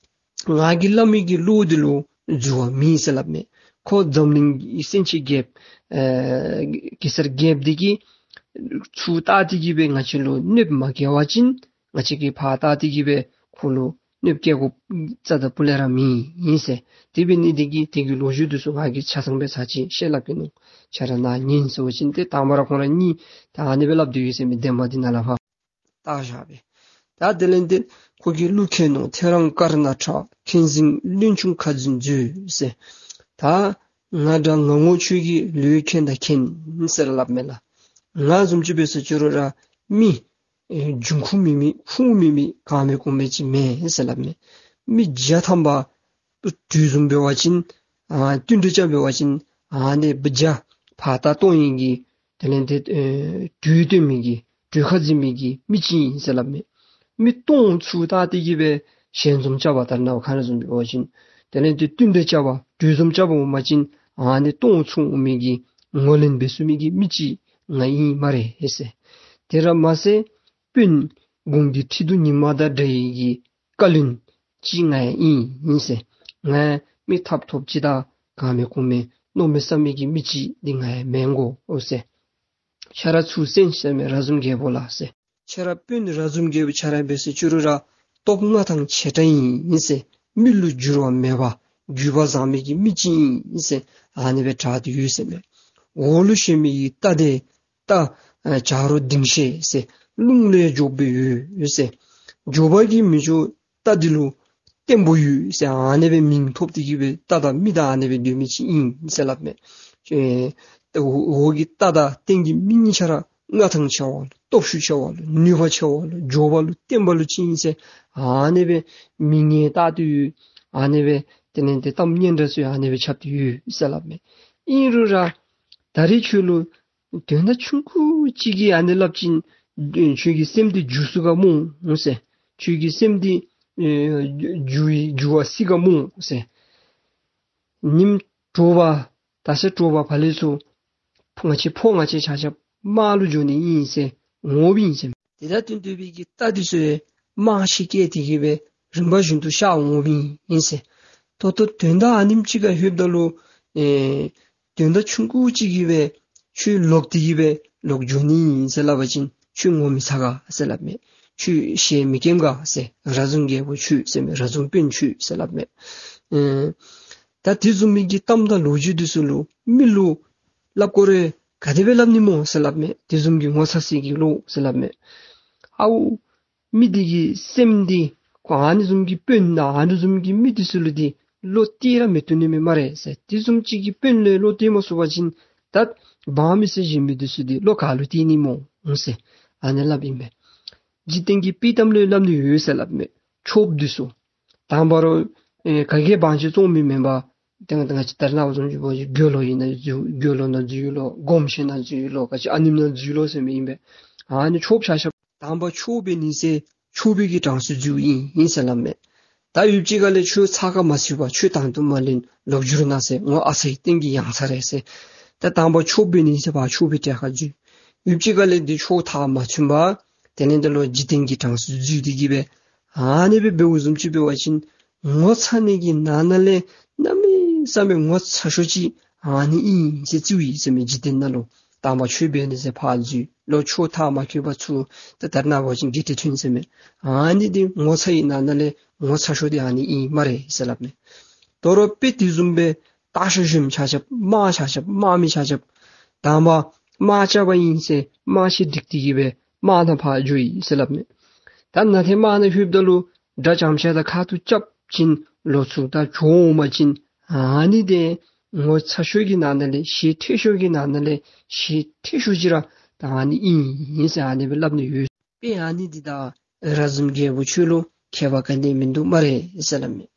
ང་གིས་སླབ་མི་གི་བློ་འདི་ལུ་འཛོལ་བ་མེད་ཟེར་སླབ་མས། ཁོ་འཛམ་གླིང་གི་སེང་ཆེན་རྒྱལཔོ་ཨེ་གེ་སར་རྒྱལཔོ་འདི་གིས་ཚུར་བལྟ་སྟེ་གི་སྦེ་ང་བཅས་ལུ་གནོདཔ་མ་བཀལ་བ་ཅིན་ང་བཅས་ཀྱིས་ཕར་བལྟ་སྟེ་གི་སྦེ་ཁོ་ལུ་གནོདཔ་བཀལ་དགོཔ་རྩ་དང་སྤུ་ལས་ར་མེད་ཟེར། དེ་འབད་ནི་འདི་གིས་དེ་གི་ལོ་རྒྱུས་འདི་ཚུ་ང་གིས་ཆ་ཚང་སྦེ་ཚར་གཅིག་བཤད་སླབ་གེ་ནོ། ཁྱོད་ར་ནཱ་ཉན་ཟེར་བ་ཅིན་ཏེ་དང་པ་ར་ཁོང་ར་གཉིས་ད་ཨ་ནི་སྦེ་སླབ་སྡོད་ཡོད་ཟེར་མས། འདན་མ་འདི་ནང་ལས་ཕར་བཏགས་བཞག་པས། ད་དེ་ལས་ཏེ་ཁོ་གིས་གླུ་མཁྱེན་ནོ་ཐེའུ་རང་དཀར་ནག་ཁྲ། མཁྱེན་གཟིགས་བློན་ཆུང་ཁ་འཛིན་མཛོད་ཟེར། ད་ང་དང་ང་ངོ་ཁྱོད་ཀྱིས་ལོས་མཁྱེན་དང་མཁྱེན་ཟེར་སླབ་མས་ལགས། ང་བཟུམ་ཅིག་འབད་ཟེར་ཅི་རུང་ར་མི་ཨེ་འབྱུང་ཁུངས་མེད་མི་ཁུངས་མེད་མི་གང་མེད་གོང་མེད་ཅིག་མེན་ཟེར་སླབ་མས། མི་བརྒྱ་ཐམ་པ་གྲོས་བཟུམ་འབད་བ་ཅིན་ཨ་བསྟུན་གྲོས་རྐྱབ་འབད་བ་ཅིན་ཨ་ནི་བརྒྱ་ཕར་ལྟ་གཏོང་ནི་གི་དེ་ལས་ཏེ་ཨེ་གྲོས་བསྟུན་མི་གི་གྲོས་ཁ་འཛིན་མི་གི་མི་ཅིག་ཨིན་ཟེར་སླབ་མས། མི་སྟོང་ཚུར་ལྟ་སྟེ་གི་སྦེ་ཞལ་འཛོམས་རྐྱབ་པ་ད་ནཱ་ག་ར་བཟུམ་འབད་བ་ཅིན་དེ་ལས་ཏེ་བསྟུན་གྲོས་རྐྱབ་པ་གྲོས་འཛོམས་རྐྱབ་པ་འོང་པ་ཅིན་ཨ་ནི་སྟོང་ཚུར་འོང་མི་གི་ངོས་ལེན་འབད་ཚུགས་མི་གི་མི་ཅིག་ང་ཨིན་སྨ་རེ་ཟེར། དེ་ར་མ་ཚད་དཔོན་དགུང་གི་ཁྲི་གདུགས་ཉི་མ་དང་འདྲ་བའི་གི་བཀའ་བློན་ཅིག་ང་ཨིན་ཨིན་ཟེར། ང་མི་ཐབ་ཐོབ་ཅིག་དང་གང་མེད་གོང་མེད་མནོ་མེད་བསམ་མེད་ཀྱི་མི་ཅིག་འདི་ང་མེན་གོ་ཨོ་ཟེར། ཁྱོད་ར་ཚུར་གསན་ཟེར་མས་ར་ཟུམ་རྒྱལ་པོ་ལགས་ཟེར། ཁྱོད་ར་དཔོན་ར་ཟུམ་རྒྱལ་པོ་ཁྱོད་ར་འབད་ཟེར་ཅི་རུང་ར་སྟོབས་མངའ་ཐང་ཆེ་དྲགས་ཨིན་ཟེར། མི་ལུ་འགྱུར་བ་མེད་པ་རྒྱུད་པ་བཟང་མི་གི་མི་ཅིག་ཨིན་ཟེར། ཨ་ནི་སྦེ་གྲགས་ཏེ་ཡོད་ཟེར་མས། འོག་ལུ་བཞོན་མི་གི་རྟ་དེ་རྟ་ཨ་བྱ་རོག་ལྡིང་ཤེས་ཟེར། རླུང་ལས་མགྱོགས་པའི་ཡོད་ཟེར། མགྱོགས་པ་གིས་མི་ཆོག། རྟ་འདི་ལུ་བརྟན་པོ་ཡོད་ཟེར། ཨ་ནི་སྦེ་མིང་ཐོབ་སྟེ་གི་སྦེ་རྟ་དང་མི་དང་ཨ་ནི་སྦེ་སྡོད་མི་ཅིག་ཨིན་ཟེར་སླབ་མས། ཨེ་འོག་གི་རྟ་དང་སྟེང་གི་མི་གཉིས་ཆ་ར་མངའ་ཐང་ཆེ་བ་ལུ་སྟོབས་ཤུགས་ཆེ་བ་ལུ་ནུས་པ་ཆེ་བ་ལུ་མགྱོགས་པ་ལུ་བརྟན་པ་ལུ་ཅིག་ཨིན་ཟེར། ཨ་ནི་སྦེ་མིང་ཡང་བཏགས་ཏེ་ཡོད། ཨ་ནི་སྦེ་དེ་ལས་ཏེ་གཏམ་སྙན་གྲགས་ཚུ་ཡང་ཨ་ནི་སྦེ་ཁྱབ་སྟེ་ཡོད་ཟེར་སླབ་མས། ཨིན་རུང་ར་ད་རེས་ཁྱོད་ལུ་དོན་དག་ཆུང་ཀུ་ཅིག་གིས་ཨ་ནི་སླབ་ཅིན་ཁྱོད་ཀྱི་སེམས་འདི་འགྱུར་ཚུགས་ག་སྨོ་ཟེར། ཁྱོད་ཀྱི་སེམས་འདི་ཨེ་འགྱུར་འགྱུར་བ་སྲིད་ག་སྨོ་ཟེར། ཉིནམ་དྲོ་པ་ད་ཆ་དྲོ་པ་ཕར་ལས་ཚུར་ང་བཅས་ཕོ་ང་བཅས་ཆ་ཁྱབ་དམག་ལུ་འགྱོ་ནི་ཨིན་ཟེར་འོངམ་ཨིན་ཟེར། དེ་དང་བསྟུན་ཏེ་སྦེ་གི་རྟ་འདི་ཚུ་ཡང་དམག་ཤེད་བསྐྱེད་དེ་གི་སྦེ་རིམ་པ་བཞིན་དུ་གཤགས་འོངམ་ཨིན་ཟེར། ད་ལྟོ་དོན་དག་ཨ་ནེམ་ཅིག་ཁར་ལྷོདཔ་ད་ལུ་ཨེ་དོན་དག་ཆུང་ཀུ་ཅིག་གིས་སྦེ་ཁྱོད་ལོག་སྟེ་གི་སྦེ་ལོག་འགྱོ་ནི་ཨིན་ཟེར་སླབ་པ་ཅིན་ཁྱོད་ངོ་མི་ཚ་ག་ཟེར་སླབ་མས། ཁྱོད་ཞལ་མི་སྐྱེམ་ག་ཟེར། ར་ཟུམ་རྒྱལ་པོ་ཁྱོད་ཟེར་མས། ར་ཟུམ་དཔོན་ཁྱོད་ཟེར་སླབ་མས། ཨེ་ད་དེ་བཟུམ་མའི་གི་གཏམ་དང་ལོ་རྒྱུས་འདི་ཚུ་ལུ་མི་ལུ་སླབ་དགོ་རུང་ག་དེ་སྦེ་སླབ་ནི་སྨོ་ཟེར་སླབ་མས། དེ་བཟུམ་གྱི་ངོ་ཚ་སའི་གི་བློ་ཟེར་སླབ་མས། ཨའུ་མི་འདི་གི་སེམས་འདི་ཁོ་ཨ་ནི་བཟུམ་གྱི་དཔོན་དང་ཨ་ནི་བཟུམ་གྱི་མི་འདི་ཚུ་ལུ་འདི་བློ་གཏད་ར་མི་བཏུབ་ནི་མས་སྨ་རེ་ཟེར། དེ་བཟུམ་ཅིག་གི་དཔོན་ལུ་བློ་གཏད་མ་ཚུགས་པ་ཅིན་ད་འབངས་མི་སེར་གཞན་མི་འདི་ཚུ་འདི་བློ་ག་ལུ་གཏད་ནི་སྨོ་ཟེར་ཨ་ནི་སླབ་ཨིན་མས། འཇིག་རྟེན་གྱི་དཔྱེ་གཏམ་ལུ་སླབ་ནི་ཡོད་ཟེར་སླབ་མས། ཆོསཔ་འདི་ཚུ་དང་པ་ར་ཨེ་ག་གིས་འབངས་ཅིག་བཙོང་མི་མེན་པར་ཏེ་ང་ཏེ་ང་བཅས་ད་རེས་ནངས་པ་བཟུམ་ཅིག་འབད་བ་ཅིན་དགེ་སློང་ཨིན་ན་འཛུལ་དགེ་སློང་ནང་འཛུལ་ལོ། སྒོམ་ཆེན་ནང་འཛུལ་ལོ། ག་ཅི་ཨ་ནེམ་ནང་འཛུལ་ལོ་ཟེར་མི་ཨིན་པས། ཨ་ནི་ཆོསཔ་ཆ་ཁྱབ་དང་པ་ཆོས་འབད་ནི་ཟེར་ཆོས་པའི་གི་གྲངས་སུ་འཛུལཝ་ཨིན་ཨིན་ཟེར་སླབ་མས། ད་ཡུདཔ་ཅིག་ཁ་ལས་ཁྱོད་ཚ་ཁ་མ་ཚུད་པར་ཁྱོད་དང་དུ་མ་ལེན་ལོག་འགྱོ་རུང་ན་ཟེར། ངོ་ཨ་ཚ་གི་སྟེང་གི་ཡང་ཚ་རེད་ཟེར། ད་དང་པ་ཆོས་འབད་ནི་ཟེར་ཕར་ཆོས་པའི་གྲལ་ཁར་འཛུལ། ཡུདཔ་ཅིག་ཁ་ལས་འདི་ཆོས་མཐར་མ་ཚུན་པར་དེ་ལས་འདི་ལུ་འཇིག་རྟེན་གྱི་གྲངས་སུ་འཛུལ་ཏེ་གི་སྦེ་ཨ་ནི་སྦེ་འབདཝ་བཟུམ་ཅིག་འབད་བ་ཅིན་ངོ་ཚ་ནི་གི་ནང་ན་ལས་གནམ་མེད་ས་མེད་ངོ་ཚ་ཤོས་ཅིག་ཨ་ནི་ཨིན་ཟེར་བརྩིཝ་ཨིན་ཟེར་མས། འཇིག་རྟེན་ནང་ལུ་དང་པ་ཆོས་འབད་ནི་ཟེར་ཕར་འཛུལ་ལོག་ཆོས་མཐར་མ་འཁྱོལ་བར་ཚུར་ད་ད་རེས་ནངས་པ་བཟུམ་ཅིག་འགྱེལ་ཏེ་ཐོན་ཟེར་མས། ཨ་ནི་འདི་ངོ་ཚ་ཡི་ནང་ན་ལས་ངོ་ཚ་ཤོས་འདི་ཨ་ནི་ཨིན་སྨ་རེ་ཟེར་སླབ་མས། དོ་རུང་དཔེ་དེ་བཟུམ་སྦེ་སྟག་ཤར་གཞོནམ་ཆ་ཁྱབ་དམག་ཆ་ཁྱབ་དམག་མི་ཆ་ཁྱབ་དང་པ་དམག་རྐྱབ་པ་ཨིན་ཟེར་དམག་ཆས་སྒྲིག་སྟེ་གི་སྦེ་དམག་ནང་ཕར་འགྱོཝ་ཨིན་ཟེར་སླབ་མས། ད་ནཱ་ཏེ་དམག་ནང་ལྷོདཔ་ད་ལུ་དགྲ་རྐྱངམ་ཅིག་དང་ཁ་ཐུག་རྐྱབ་ཞིནམ་ལོག་ཚུར་ད་བྱོག་འོང་པ་ཅིན་ཨ་ནི་འདི་ངོ་ཚ་ཤོས་ཀྱི་ནང་ན་ལས་ཞེ་ཁྲེལ་ཤོས་ཀྱི་ནང་ན་ལས་ཞེ་ཁྲེལ་ཤོས་ཅིག་ར་ད་ཨ་ནི་ཨིན་ཟེར་ཨ་ནི་སྦེ་སླབ་ནི་ཡོད། དཔེ་ཨ་ནི་འདི་དང་ར་ཟུམ་རྒྱལ་པོ་ཁྱོད་ལུ་ཁྱད་པར་ག་ནི་མིན་འདུག་སྨ་རེ་ཟེར་སླབ་མས།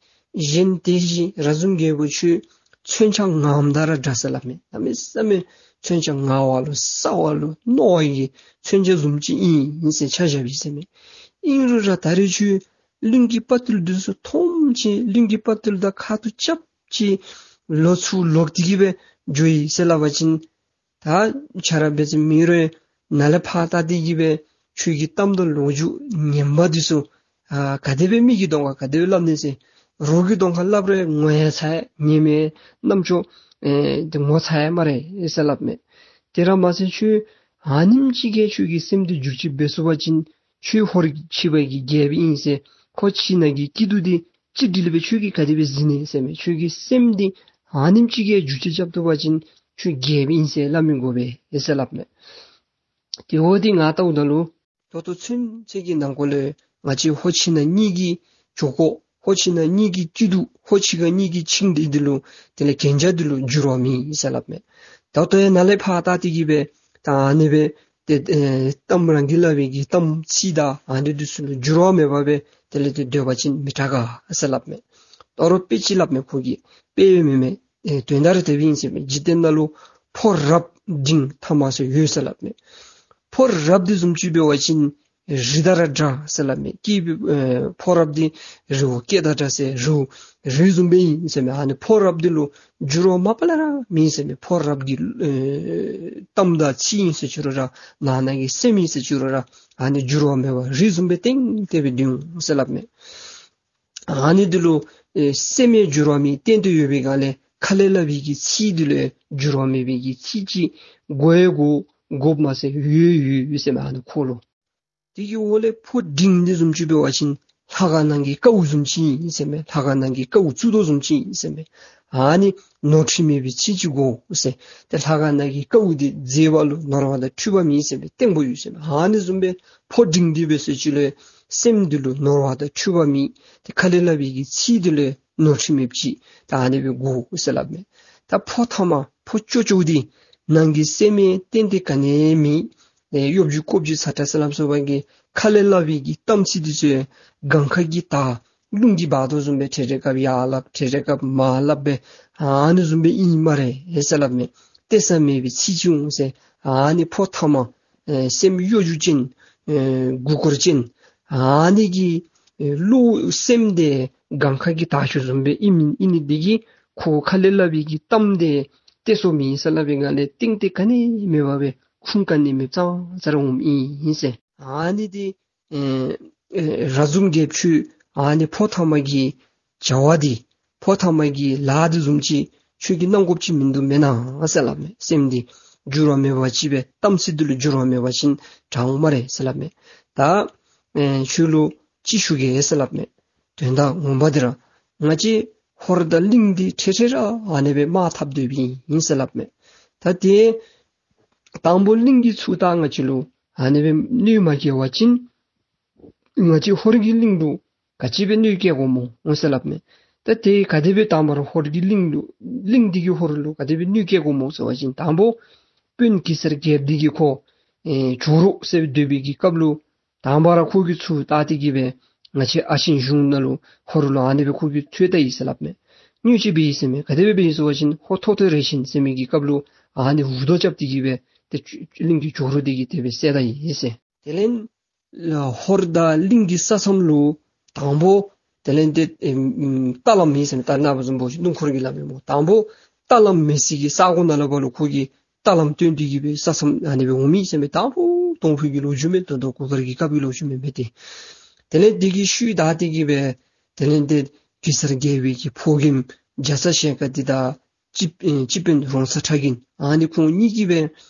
གཞན་དེ་བཞིན་ར་ཟུམ་རྒྱལ་པོ་ཁྱོད་མཚོན་ཆ་ངམ་ད་ར་འདྲ་ཟེར་སླབ་མས། གནམ་མེད་ས་མེད་མཚོན་ཆ་ངར་བ་ལུ་སྲ་བ་ལུ་རྣོ་བ་གི་མཚོན་ཆ་བཟུམ་ཅིག་ཨིན་ཟེར་ཆ་བཞག་པས་ཟེར་མས། ཨིན་རུང་ར་ད་རེས་ཁྱོད་གླིང་གི་དཔའ་རྟུལ་འདི་ཚུ་མཐོངམ་ཅིག་གླིང་གི་དཔའ་རྟུལ་དང་ཁ་ཐུག་རྐྱབ་ཅིག་ལོག་ཚུར་ལོག་སྟེ་གི་སྦེ་འགྱོ་ཡི་ཟེར་སླབ་པ་ཅིན། ད་ཁྱོད་ར་འབད་བ་ཅིན་མི་རོགས་ནཱ་ལས་ཕར་བལྟ་སྟེ་གི་སྦེ་ཁྱོད་ཀྱི་གཏམ་དང་ལོ་རྒྱུས་ངན་པ་འདི་ཚུ་ཨ་ག་དེ་སྦེ་མི་གི་གདོང་ཁར་ག་དེ་སྦེ་སླབ་ནི་ཟེར། རོགས་ཀྱི་གདོང་ཁར་སླབ་རུང་ངོ་ཡང་ཚ་ཡི། ཉེས་མེད་རྣམ་ཅོ་ཨེ་དེ་ངོ་ཚ་ཡི་སྨ་རེ་ཟེར་སླབ་མས། དེ་ར་མ་ཚད་ཁྱོད་ཨ་ནེམ་ཅིག་གིས་ཁྱོད་ཀྱི་སེམས་འདི་འགྱུར་བཅོས་འབད་ཚུགས་པ་ཅིན་ཁྱོད་ཧོར་ཕྱི་པ་གི་རྒྱལཔོ་ཨིན་ཟེར། ཁོ་ཕྱི་ནང་གི་སྐྱིད་སྡུག་འདི་གཅིག་སྒྲིལ་སྦེ་ཁྱོད་ཀྱིས་ག་དེ་སྦེ་གཟིགས་ནི་ཟེར་མས། ཁྱོད་ཀྱི་སེམས་འདི་ཨ་ནེམ་ཅིག་གིས་འགྱུར་བཅོས་རྐྱབ་བཏུབ་པ་ཅིན་ཁྱོད་རྒྱལཔོ་ཨིན་ཟེར་སླབ་མི་དགོ་པས་ཟེར་སླབ་མས། དེ་འོ་འདི་ང་བལྟཝ་ད་ལུ་ད་ལྟོ་ཚུན་ཚོད་ཀྱི་ནང་འཁོད་ལས་ང་བཅས་ཧོར་ཕྱི་ནང་གཉིས་ཀྱི་ཇོ་ཁོ་ཧོར་ཕྱི་ནང་གཉིས་ཀྱི་སྐྱིད་སྡུག་ཧོར་ཕྱི་ཁ་གཉིས་ཀྱི་ཆིངས་འདི་འདི་ལུ་དེ་ལས་གན་རྒྱ་འདི་ལུ་འགྱུར་བ་མེད་ཟེར་སླབ་མས། ད་ལྟོ་ཡང་ནཱ་ལས་ཕར་བལྟ་སྟེ་གི་སྦེ་ད་ཨ་ནི་སྦེ་ཏེ་ཨེ་གཏམ་རང་གིས་སླབ་པའི་གི་གཏམ་ཚིག་དང་ཨ་ནི་འདི་ཚུ་ལུ་འགྱུར་བ་མེད་པར་སྦེ་དེ་ལས་ཏེ་སྡོད་པ་ཅིན་མི་དྲག་ག་ཟེར་སླབ་མས། ད་རུང་དཔེ་ཅིག་སླབ་མས་ཁོ་གིས། དཔེ་མེན་མས། ཨེ་དོན་དག་ར་དེ་སྦེ་ཨིན་ཟེར་མས། འཇིག་རྟེན་ནང་ལུ་ཕོ་རབ་འབྲིང་ཐ་མ་ཟེར་ཡོད་ཟེར་སླབ་མས། ཕོ་རབ་འདི་བཟུམ་ཅིག་འབད་བ་ཅིན་རི་དང་ར་འདྲ་ཟེར་སླབ་མས། སྐྱེས་པའི་ཨེ་ཕོ་རབ་འདི་རི་བོ་སྐེད་དང་འདྲ་ཟེར་རི་བོ་རི་བཟུམ་སྦེ་ཨིན་ཟེར་མས། ཨ་ནི་ཕོ་རབ་འདི་ལུ་འགྱུར་བ་མ་པ་ལས་ར་མེད་ཟེར་མས། ཕོ་རབ་ཀྱི་ཨེ་གཏམ་དང་ཚིག་ཨིན་ཟེར་ཅི་རུང་ར་ནང་ན་གི་སེམས་ཨིན་ཟེར་ཅི་རུང་ར་ཨ་ནི་འགྱུར་བ་མེད་པར་རི་བཟུམ་སྦེ་ཏན་ཏན་སྦེ་སྡོད་འོང་ཟེར་སླབ་མས། ཨ་ནི་འདི་ལུ་ཨེ་སེམས་ཡང་འགྱུར་བ་མེད་ཏན་ཏན་ཡོད་པའི་སྒང་ལས་ཁ་ལས་སླབ་པའི་གི་ཚིག་འདི་ལུ་འགྱུར་བ་མེད་པའི་གི་ཚིག་ཅིག་གོ་ཡང་གོ་གོཝ་མ་ཚད་ཡོད་ཡོད་ཡོད་ཟེར་མས། ཨ་ནི་ཁོ་ལུ་དེ་གི་འོག་ལས་ཕོ་འབྲིང་འདི་བཟུམ་ཅིག་འབད་བ་ཅིན་ལྷ་ཁང་ནང་གི་ཀཝ་བཟུམ་ཅིག་ཨིན་ཟེར་མས། ལྷ་ཁང་ནང་གི་ཀཝ་བཙུགས་དོ་བཟུམ་ཅིག་ཨིན་ཟེར་མས། ཨ་ནི་ནོར་འཁྲུལ་མེད་པའི་ཚིག་ཅིག་གོ་ཟེར། ཏེ་ལྷ་ཁང་ནང་གི་ཀཝ་འདི་མཛེས་པ་ལུ་ནོར་བ་དང་འཁྲུལ་པ་མེད་ཟེར་མས། བརྟན་པོ་ཡོད་ཟེར་མས། ཨ་ནི་བཟུམ་སྦེ་ཕོ་འབྲིང་འདི་འབད་ཟེར་ཅི་ལོ་སེམས་འདི་ལུ་ནོར་བ་དང་འཁྲུལ་པ་མེད། ཏེ་ཁ་ལས་སླབ་པའི་གི་ཚིག་འདི་ལུ་ནོར་འཁྲུལ་མེདཔ་ཅིག་ད་ཨ་ནི་སྦེ་གོ་ཟེར་སླབ་མས། ད་ཕོ་ཐ་མ་ཕོ་ཅོག་ཅོག་འདི་ནང་གི་སེམས་ཡང་ཏན་ཏན་ག་ནི་མེད། ཨེ་གཡོ་སྒྱུ་ཀོ་སྒྱུ་ཚ་དྲགས་ཟེར་སླབ་སོང་བ་གི་ཁ་ལས་སླབ་པའི་གི་གཏམ་ཚིག་འདི་ཚུ་སྒང་ཁ་གི་དར་རླུང་གིས་འབག་དོ་བཟུམ་སྦེ་ཐད་རེ་སྐབས་ཡར་སླབ་ཐད་རེ་སྐབས་མར་སླབ་སྦེ་ཨ་ནི་བཟུམ་སྦེ་ཨིན་སྨ་རེ་ཟེར་སླབ་མས། གཏད་ས་མེད་པའི་ཚིག་ཅིག་འོང་ཟེར། ཨ་ནི་ཕོ་ཐ་མ་ཨེ་སེམས་གཡོ་སྒྱུ་ཅན་ཨེ་མགུ་སྐོར་ཅན་ཨ་ནི་གི་ཨེ་བློ་སེམས་འདི་སྒང་ཁ་གི་དར་ཅིག་བཟུམ་སྦེ་ཨིན་མི་ཨིན་ནི་འདི་གིས་ཁོ་ཁ་ལས་སླབ་པའི་གི་གཏམ་འདི་གཏད་སོ་མེད་ཟེར་སླབ་པའི་སྒང་ལས་ཏན་ཏན་ག་ནི་མེད་པ་སྦེ་ཁུངས་ག་ནི་མེདཔ་ཙང་ཙ་ར་འོངམ་ཨིན་ཟེར། ཨ་ནི་འདི་ཨེ་ཨེ་ར་ཟུམ་རྒྱལཔོ་ཁྱོད་ཨ་ནི་ཕོ་ཐ་མ་གི་བྱ་བ་འདི་ཕོ་ཐ་མ་གི་ལཱ་འདི་བཟུམ་ཅིག་ཁྱོད་ཀྱིས་གནང་དགོཔ་ཅིག་མིན་འདུག་མེན་ན་ཟེར་སླབ་མས། སེམས་འདི་འགྱུར་བ་མེད་པ་ཅིག་སྦེ་གཏམ་ཚིག་འདི་ལུ་འགྱུར་བ་མེད་པ་ཅིན་དྲག་འོང་སྨ་རེ་ཟེར་སླབ་མས། ད་ཨེ་ཁྱོད་ལུ་ཅིག་ཞུ་གེ་ཟེར་སླབ་མས། དོན་དག་ངོ་མ་འདི་ར་ང་བཅས་ཧོར་དང་གླིང་འདི་འཕྲལ་འཕྲལ་ར་ཨ་ནི་སྦེ་དམག་འཐབ་སྡོདཔ་ཨིན་ཟེར་སླབ་མས། ད་དེ་དང་པོ་གླིང་གིས་ཚུར་ད་ང་བཅས་ལུ་ཨ་ནི་སྦེ་གནོད་མ་བསྐྱལ་བ་ཅིན་ང་བཅས་ཧོར་གྱིས་གླིང་ལུ་ག་ཅི་སྦེ་གནོད་བསྐྱལ་དགོཔ་སྨོ་ཟེར་སླབ་མས། ད་དེ་ག་དེ་སྦེ་དང་པ་ར་ཧོར་གྱིས་གླིང་ལུ་གླིང་འདི་གིས་ཧོར་ལུ་ག་དེ་སྦེ་གནོད་བསྐྱལ་དགོཔ་སྨོ་ཟེར་བ་ཅིན་དང་པོ་དཔོན་གེ་སར་རྒྱལཔོ་འདི་གིས་ཁོ་ཨེ་ཇོ་རུ་ཟེར་སྦེ་སྡོད་པའི་གི་སྐབས་ལུ་དང་པ་ར་ཁོ་གིས་ཚུར་ལྟ་སྟེ་གི་སྦེ་ང་བཅས་ཨ་ཆེན་གཞུང་ནང་ལུ་ཧོར་ལུ་ཨ་ནི་སྦེ་ཁོ་གིས་ཚུར་ལྟ་ཡི་ཟེར་སླབ་མས། དངོས་ཅིག་འབད་ཡི་ཟེར་མས། ག་དེ་སྦེ་འབད་ཡི་ཟེར་བ་ཅིན་ཧོར་ཐོག་ཐོག་རས་ཆེན་ཟེར་མི་གི་སྐབས་ལུ་ཨ་ནི་འུར་རྡོ་རྐྱབ་སྟེ་གི་སྦེ་ཏེ་གླིང་གི་ཇོ་རུ་འདི་གིས་དེ་སྦེ་བསད་ད་ཡི་ཟེར། དེ་ལས་ཧོར་དང་གླིང་གི་ས་མཚམས་ལུ་དང་པོ་དེ་ལས་ཏེ་ཨེམ་ཨེམ་རྟ་ལམ་མེད་ཟེར་མས། ད་ནངས་པ་བཟུམ་འབད་བ་ཅིན་སྣུམ་འཁོར་གྱི་ལམ་ཨིན་སྨོ། དང་པོ་རྟ་ལམ་མེད་ས་གི་ས་གོ་ནང་ལུ་འབད་རུང་ཁོ་གིས་རྟ་ལམ་བཏོན་ཏེ་གི་སྦེ་ས་མཚམས་ཨ་ནི་སྦེ་འོང་མི་ཟེར་མས། དང་ཕུ་དོང་ཕུ་གི་ལོ་རྒྱུས་མས། ད་ལྟོ་གུར་དཀར་གྱི་སྐབས་ཀྱི་ལོ་རྒྱུས་མེན་མས་ཏེ། དེ་ལས་འདི་གི་ཤུལ་བདའ་སྟེ་གི་སྦེ་དེ་ལས་ཏེ་གེ་སར་རྒྱལ་པོའི་གི་ཕོ་རྒནམ་རྒྱ་ཚ་ཞལ་དཀར་འདི་དང་སྤྱི་ཨེ་སྤྱི་དཔོན་རོང་ཚ་ཁྲ་རྒན་ཨ་ནི་ཁོང་གཉིས་ཀྱིས་སྦེ་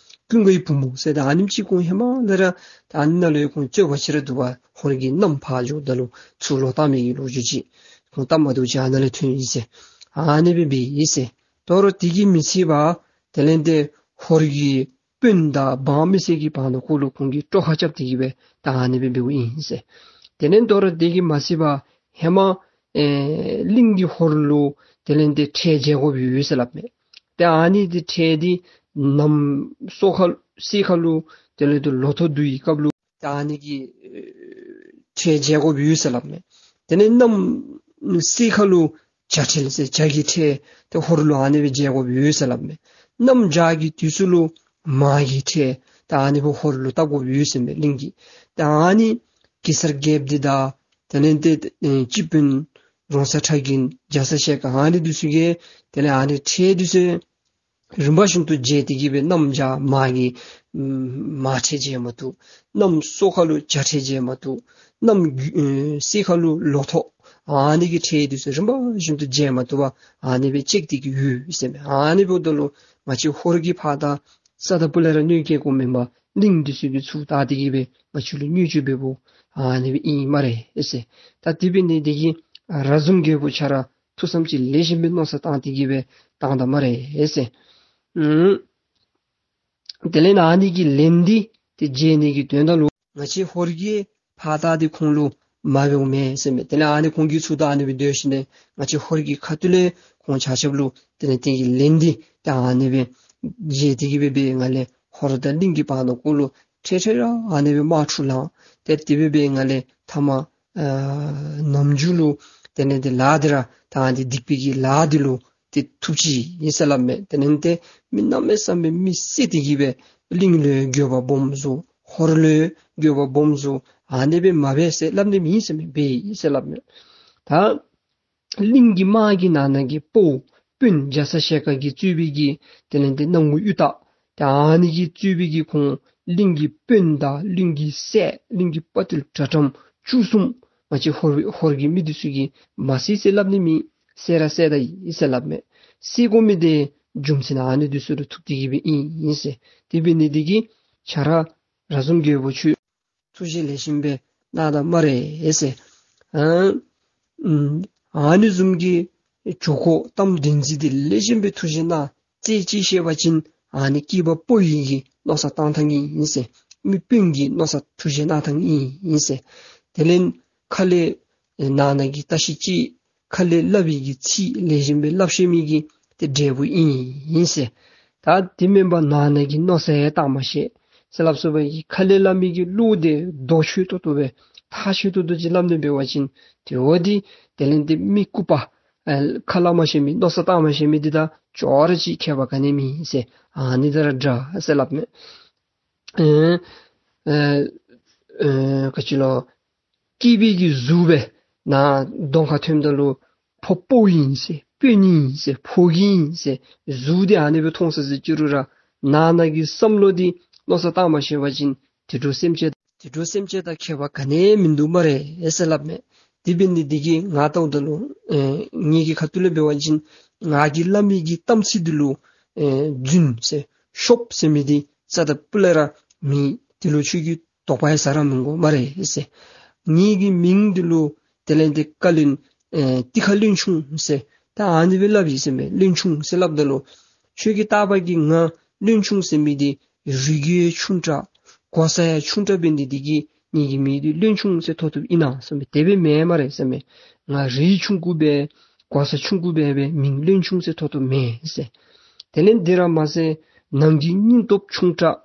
ཀུན་དགའ་བུ་མོ་ཟེར་ད་ཨ་ནེམ་ཅིག་ཁོང་ཧེ་མ་ལས་ར་ད་ཨ་ནི་ནང་ལུ་ཁོང་རྩོད་པ་ཆེ་ར་འདུག་པ། ཧོར་གྱི་གནམ་ཕར་འགྱོཝ་ད་ལུ་ཚུར་ལོག་བཏང་མི་གི་ལོ་རྒྱུས་ཅིག་ཁོང་སྟབས་མ་བདེཝ་ཅིག་ཨ་ནཱ་ལས་ཐོན་ཡི་ཟེར། ཨ་ནི་སྦེ་འབད་ཡི་ཟེར། དོ་རུང་དེ་གིས་མི་ཚད་པར་དེ་ལས་ཏེ་ཧོར་གྱི་དཔོན་དང་འབངས་མི་སེར་གྱི་བར་ན་ཁོ་ལུ་ཁོང་གིས་དཀྲོག་ཁ་རྐྱབ་སྟེ་གི་སྦེ་ད་ཨ་ནི་སྦེ་འབདཝ་ཨིན་ཟེར། དེ་ལས་དོ་རུང་དེ་གིས་མ་ཚད་པར་ཧེ་མ་ཨེ་གླིང་གིས་ཧོར་ལུ་དེ་ལས་ཏེ་ཁྲལ་འཇལ་དགོཔ་ཡོད་ཟེར་སླབ་མས། ཏེ་ཨ་ནི་འདི་ཁྲལ་འདི་གནམ་སོ་ཁ་སེར་ཁ་ལུ་དེ་ལས་ཏེ་ལོ་ཐོག་བསྡུ་བའི་སྐབས་ལུ་ ད་ཨ་ནི་གི་ཨེ་ཁྲལ་འཇལ་དགོཔ་ཡོད་ཟེར་སླབ་མས། དེ་ལས་གནམ་སའི་ཁ་ལུ་བྱ་ཁྲལ་ཟེར་བྱ་གི་ཁྲལ་ཏེ་ཧོར་ལུ་ཨ་ནི་སྦེ་འཇལ་དགོཔ་ཡོད་ཟེར་སླབ་མས། གནམ་བྱཱར་གྱི་དུས་སུ་ལུ་མར་གྱི་ཁྲལ་ད་ཨ་ནི་སྦེ་ཧོར་ལུ་བཏབ་དགོཔ་ཡོད་ཟེར་མས་གླིང་གི། ད་ཨ་ནི་གེ་སར་རྒྱལཔོ་འདི་དང་དེ་ལས་ཏེ་ཨེ་སྤྱི་དཔོན་རོང་ཚ་ཁྲ་རྒན་རྒྱ་ཚ་ཞལ་དཀར་ཨ་ནི་འདི་ཚུ་གིས་དེ་ལས་ཨ་ནི་ཁྲལ་འདི་ཚུ་རིམ་པ་བཞིན་དུ་འཇལ་ཏེ་གི་སྦེ་གནམ་བྱཱར་མར་གྱི་མར་ཁྲལ་འཇལ་མ་བཏུབ། གནམ་སོ་ཁ་ལུ་བྱ་ཁྲལ་འཇལ་མ་བཏུབ། གནམ་ཨེ་སའི་ཁ་ལུ་ལོ་ཐོག་ཨ་ནི་གི་ཁྲལ་འདི་ཚུ་རིམ་པ་བཞིན་དུ་འཇལ་མ་བཏུབ་པར་ཨ་ནི་སྦེ་བཅད་དེ་གི་ཡོད་ཟེར་མས། ཨ་ནི་འབདཝ་ད་ལུ་ང་བཅས་ཧོར་གྱི་ཕར་ད་རྩ་དང་སྤུ་ལས་ར་གནོད་སྐྱེལ་དགོ་མེན་པར་གླིང་འདི་ཚུ་གིས་ཚུར་བལྟ་སྟེ་གི་སྦེ་ང་བཅས་ལུ་གནོད་འཚེ་འབདཝ་ཨ་ནི་སྦེ་ཨིན་སྨ་རེ་ཟེར། ད་དེ་འབད་ནི་འདི་གིས་ར་ཟུམ་རྒྱལ་པོ་ཁྱོད་ར་ཐུགས་བསམ་ཅིག་ལེགས་ཤོམ་སྦེ་མནོ་བསམ་བཏང་སྟེ་གི་སྦེ་བཏང་ད་སྨ་རེ་ཟེར། ཨུམ། དེ་ལས་ཨ་ནི་གི་ལན་འདི་ཏེ་འཇལ་ནི་གི་དོན་དག་ལུ་ང་བཅས་ཧོར་གྱི་ཕར་ད་འདི་ཁོང་ལུ་མ་འབདཝ་མས་ཟེར་མས། དེ་ལས་ཨ་ནི་ཁོང་གིས་ཚུར་ད་ཨ་ནི་སྦེ་སྡོད་ཞིནམ་ལས་ང་བཅས་ཧོར་གྱི་ཁ་ཐུག་ལས་ཁོང་ཆ་ཁྱབ་ལུ་དེ་ལས་དེ་གི་ལན་འདི་ཏེ་ཨ་ནི་སྦེ་འཇལ་ཏེ་གི་སྦེ་འབད་ང་ལས་ཧོར་དང་གླིང་གི་བར་ན་ཀོ་ལུ་ཁྲལ་ཁྲལ་ར་ཨ་ནི་སྦེ་དམག་འཁྲུག་ལང་སྟེ་དེ་སྦེ་འབད་ང་ལས་ཐ་མ་ཨ་ནམ་རྒྱུན་ལུ་དེ་ལས་ཏེ་ལཱ་འདི་ར་ད་ཨ་ནི་སྡིག་པའི་གི་ལཱ་འདི་ལུ་ཏེ་ཐུགཔ་ཅིག་ཨིན་ཟེར་སླབ་མས། དེ་ལས་ཏེ་མི་གནམ་མེད་ས་མེད་མི་བསད་དེ་གི་སྦེ་གླིང་ལུ་འགྱོད་པ་སྦོམ་བཟོ་ཧོར་ལུ་འགྱོད་པ་སྦོམ་བཟོ་ཨ་ནི་སྦེ་མ་འབད་ཟེར་སླབ་ནི་མེད་ཟེར་མས། འབད་ཡི་ཟེར་སླབ་མས། ད་གླིང་གི་དམག་གི་ནང་ན་གི་དཔའ་བོ་དཔོན་རྒྱ་ཚ་ཞལ་དཀར་གྱིས་གཙོས་པའི་གི་དེ་ལས་ཏེ་སྣང་ངུ་གཡུ་སྟག་ད་ཨ་ནི་གིས་གཙོས་པའི་གི་ཁོང་གླིང་གི་དཔོན་དང་གླིང་གི་སྲས་གླིང་གི་དཔའ་ཐུལ་དྲག་ཁྲམ་བཅུ་གསུམ་ང་བཅས་ཧོར་ཧོར་གྱི་མི་འདི་ཚུ་གིས་མ་བསད་ཟེར་སླབ་ནི་མེད། བསད་ར་བསད་ད་ཡི་ཟེར་སླབ་མས། བསད་དགོ་མི་འདི་རྒྱུ་མཚན་ཨ་ནི་འདི་ཚུ་ལུ་ཐུག་སྟེ་གི་སྦེ་ཨིན་ཨིན་ཟེར། དེ་འབད་ནི་འདི་གིས་ཁྱོད་ར་ར་ཟུམ་རྒྱལ་པོ་ཁྱོད་ཐུགས་བཞེད་ལེགས་ཤོམ་སྦེ་གནང་ད་སྨ་རེ་ཟེར། ཨ་ཨུམ་ཨ་ནི་བཟུམ་གྱི་ཇུས་འགོ་གཏམ་བདེན་རྫུན་འདི་ལེགས་ཤོམ་སྦེ་ཐུགས་བཞེད་གནང་། རྩད་གཅིག་བཤད་པ་ཅིན་ཨ་ནི་སྐྱེས་པ་ཕོ་ཡི་གི་མནོ་བསམ་བཏང་ཐངས་ཨིན་ཟེར། མི་དཔོན་གྱི་མནོ་བསམ་ཐུགས་བཞེད་གནང་ཐངས་ཨིན་ཟེར། དེ་ལས་ཁ་ལས་ནང་ན་གི་བརྟག་ཞིབ་ཅིག་ཁ་ལས་སླབ་པའི་གི་ཚིག་ལེགས་ཤོམ་སྦེ་སླབ་ཤེས་མི་གི་ཏེ་འབྲས་བུ་ཨིན་ཨིན་ཟེར། ད་དེ་མེན་པར་ནང་ན་གི་མནོ་བསམ་ཡང་བཏང་མ་ཤེས་ཟེར་སླབ་སོང་བའི་གི་ཁ་ལས་སླབ་མི་གི་བློ་འདི་རྡོག་ཆོད་ཏོག་ཏོ་སྦེ་ཐག་ཆོད་ཏོག་ཏོ་ཅིག་སླབ་ནི་འབད་བ་ཅིན་ཏེ་འོ་འདི་དེ་ལས་ཏེ་མི་ལྐུགས་པ་ཨ་ཁ་སླབ་མ་ཤེས་མི་མནོ་བསམ་བཏང་མ་ཤེས་མི་འདི་དང་ཅོག་ར་ཅིག་ཁྱད་པར་ག་ནི་མེད་ཟེར། ཨ་ནི་དང་ར་འདྲ་ཟེར་སླབ་མས། ཨེ་ཨེ་ཨེ་ག་ཅི་ལོ། སྐྱེས་པའི་གི་གཟུགས་སྦེ་ནཱ་གདོང་ཁར་ཐོནམ་ད་ལུ་ཕོ་ཕོ་ཨིན་ཟེར་དཔོན་ཨིན་ཟེར་ཕོ་རྒྱས་ཨིན་ཟེར་གཟུགས་འདི་ཨ་ནི་སྦེ་མཐོང་སོ་ཟེར་ཅི་རུང་ར་ནང་ན་གི་བསམ་བློ་འདི་མནོ་བསམ་བཏང་མ་ཤེས་པ་ཅིན་དུད་འགྲོ་སེམས་ཅན་དུད་འགྲོ་སེམས་ཅན་དང་ཁྱད་པར་ག་ནི་ཡང་མིན་འདུག་སྨ་རེ་ཟེར་སླབ་མས། དེ་འབད་ནི་འདི་གིས་ང་ལྟཝ་ད་ལུ་ཨེ་ངེ་གི་ཁ་ཐུག་ལས་འབད་བ་ཅིན་ང་གིས་སླབ་མི་གི་གཏམ་ཚིག་འདི་ལུ་ཨེ་རྫུན་ཟེར་ཤོབ་ཟེར་མི་འདི་རྩ་དང་སྤུ་ལས་ར་མེད། འདི་ལུ་ཁྱོད་ཀྱིས་དོགས་པ་ཡང་ཟ་ར་མི་དགོ་སྨ་རེ་ཟེར། ངེ་གི་མིང་འདི་ལུ་དེ་ལས་ཏེ་བཀའ་བློན་ཨེ་ཏི་ཁ་བློན་ཆུང་ཟེར་ད་ཨ་ནི་སྦེ་སླབ་ཡི་ཟེར་མས། བློན་ཆུང་ཟེར་སླབ་ད་ལུ་ཁྱོད་ཀྱིས་བལྟ་བ་གིས་ང་བློན་ཆུང་ཟེར་མི་འདི་རིགས་རྒྱུད་ཆུང་དྲགས་གོ་ས་ཡང་ཆུང་དྲགས་འབད་ནི་འདི་གིས་ངེ་གི་མིང་འདི་བློན་ཆུང་ཟེར་ཐོབ་ཐོབ་ཨིན་ན་ཟེར་མས། དེ་སྦེ་མེན་སྨ་རེ་ཟེར་མས། ང་རིགས་ཆུང་ཀུ་སྦེ་གོ་ས་ཆུང་ཀུ་སྦེ་སྦེ་མིང་བློན་ཆུང་ཟེར་ཐོབ་ཐོབ་མེན་ཟེར། དེ་ལས་འདི་ར་མ་ཚད་ནང་གི་སྙིང་སྟོབས་ཆུང་དྲགས་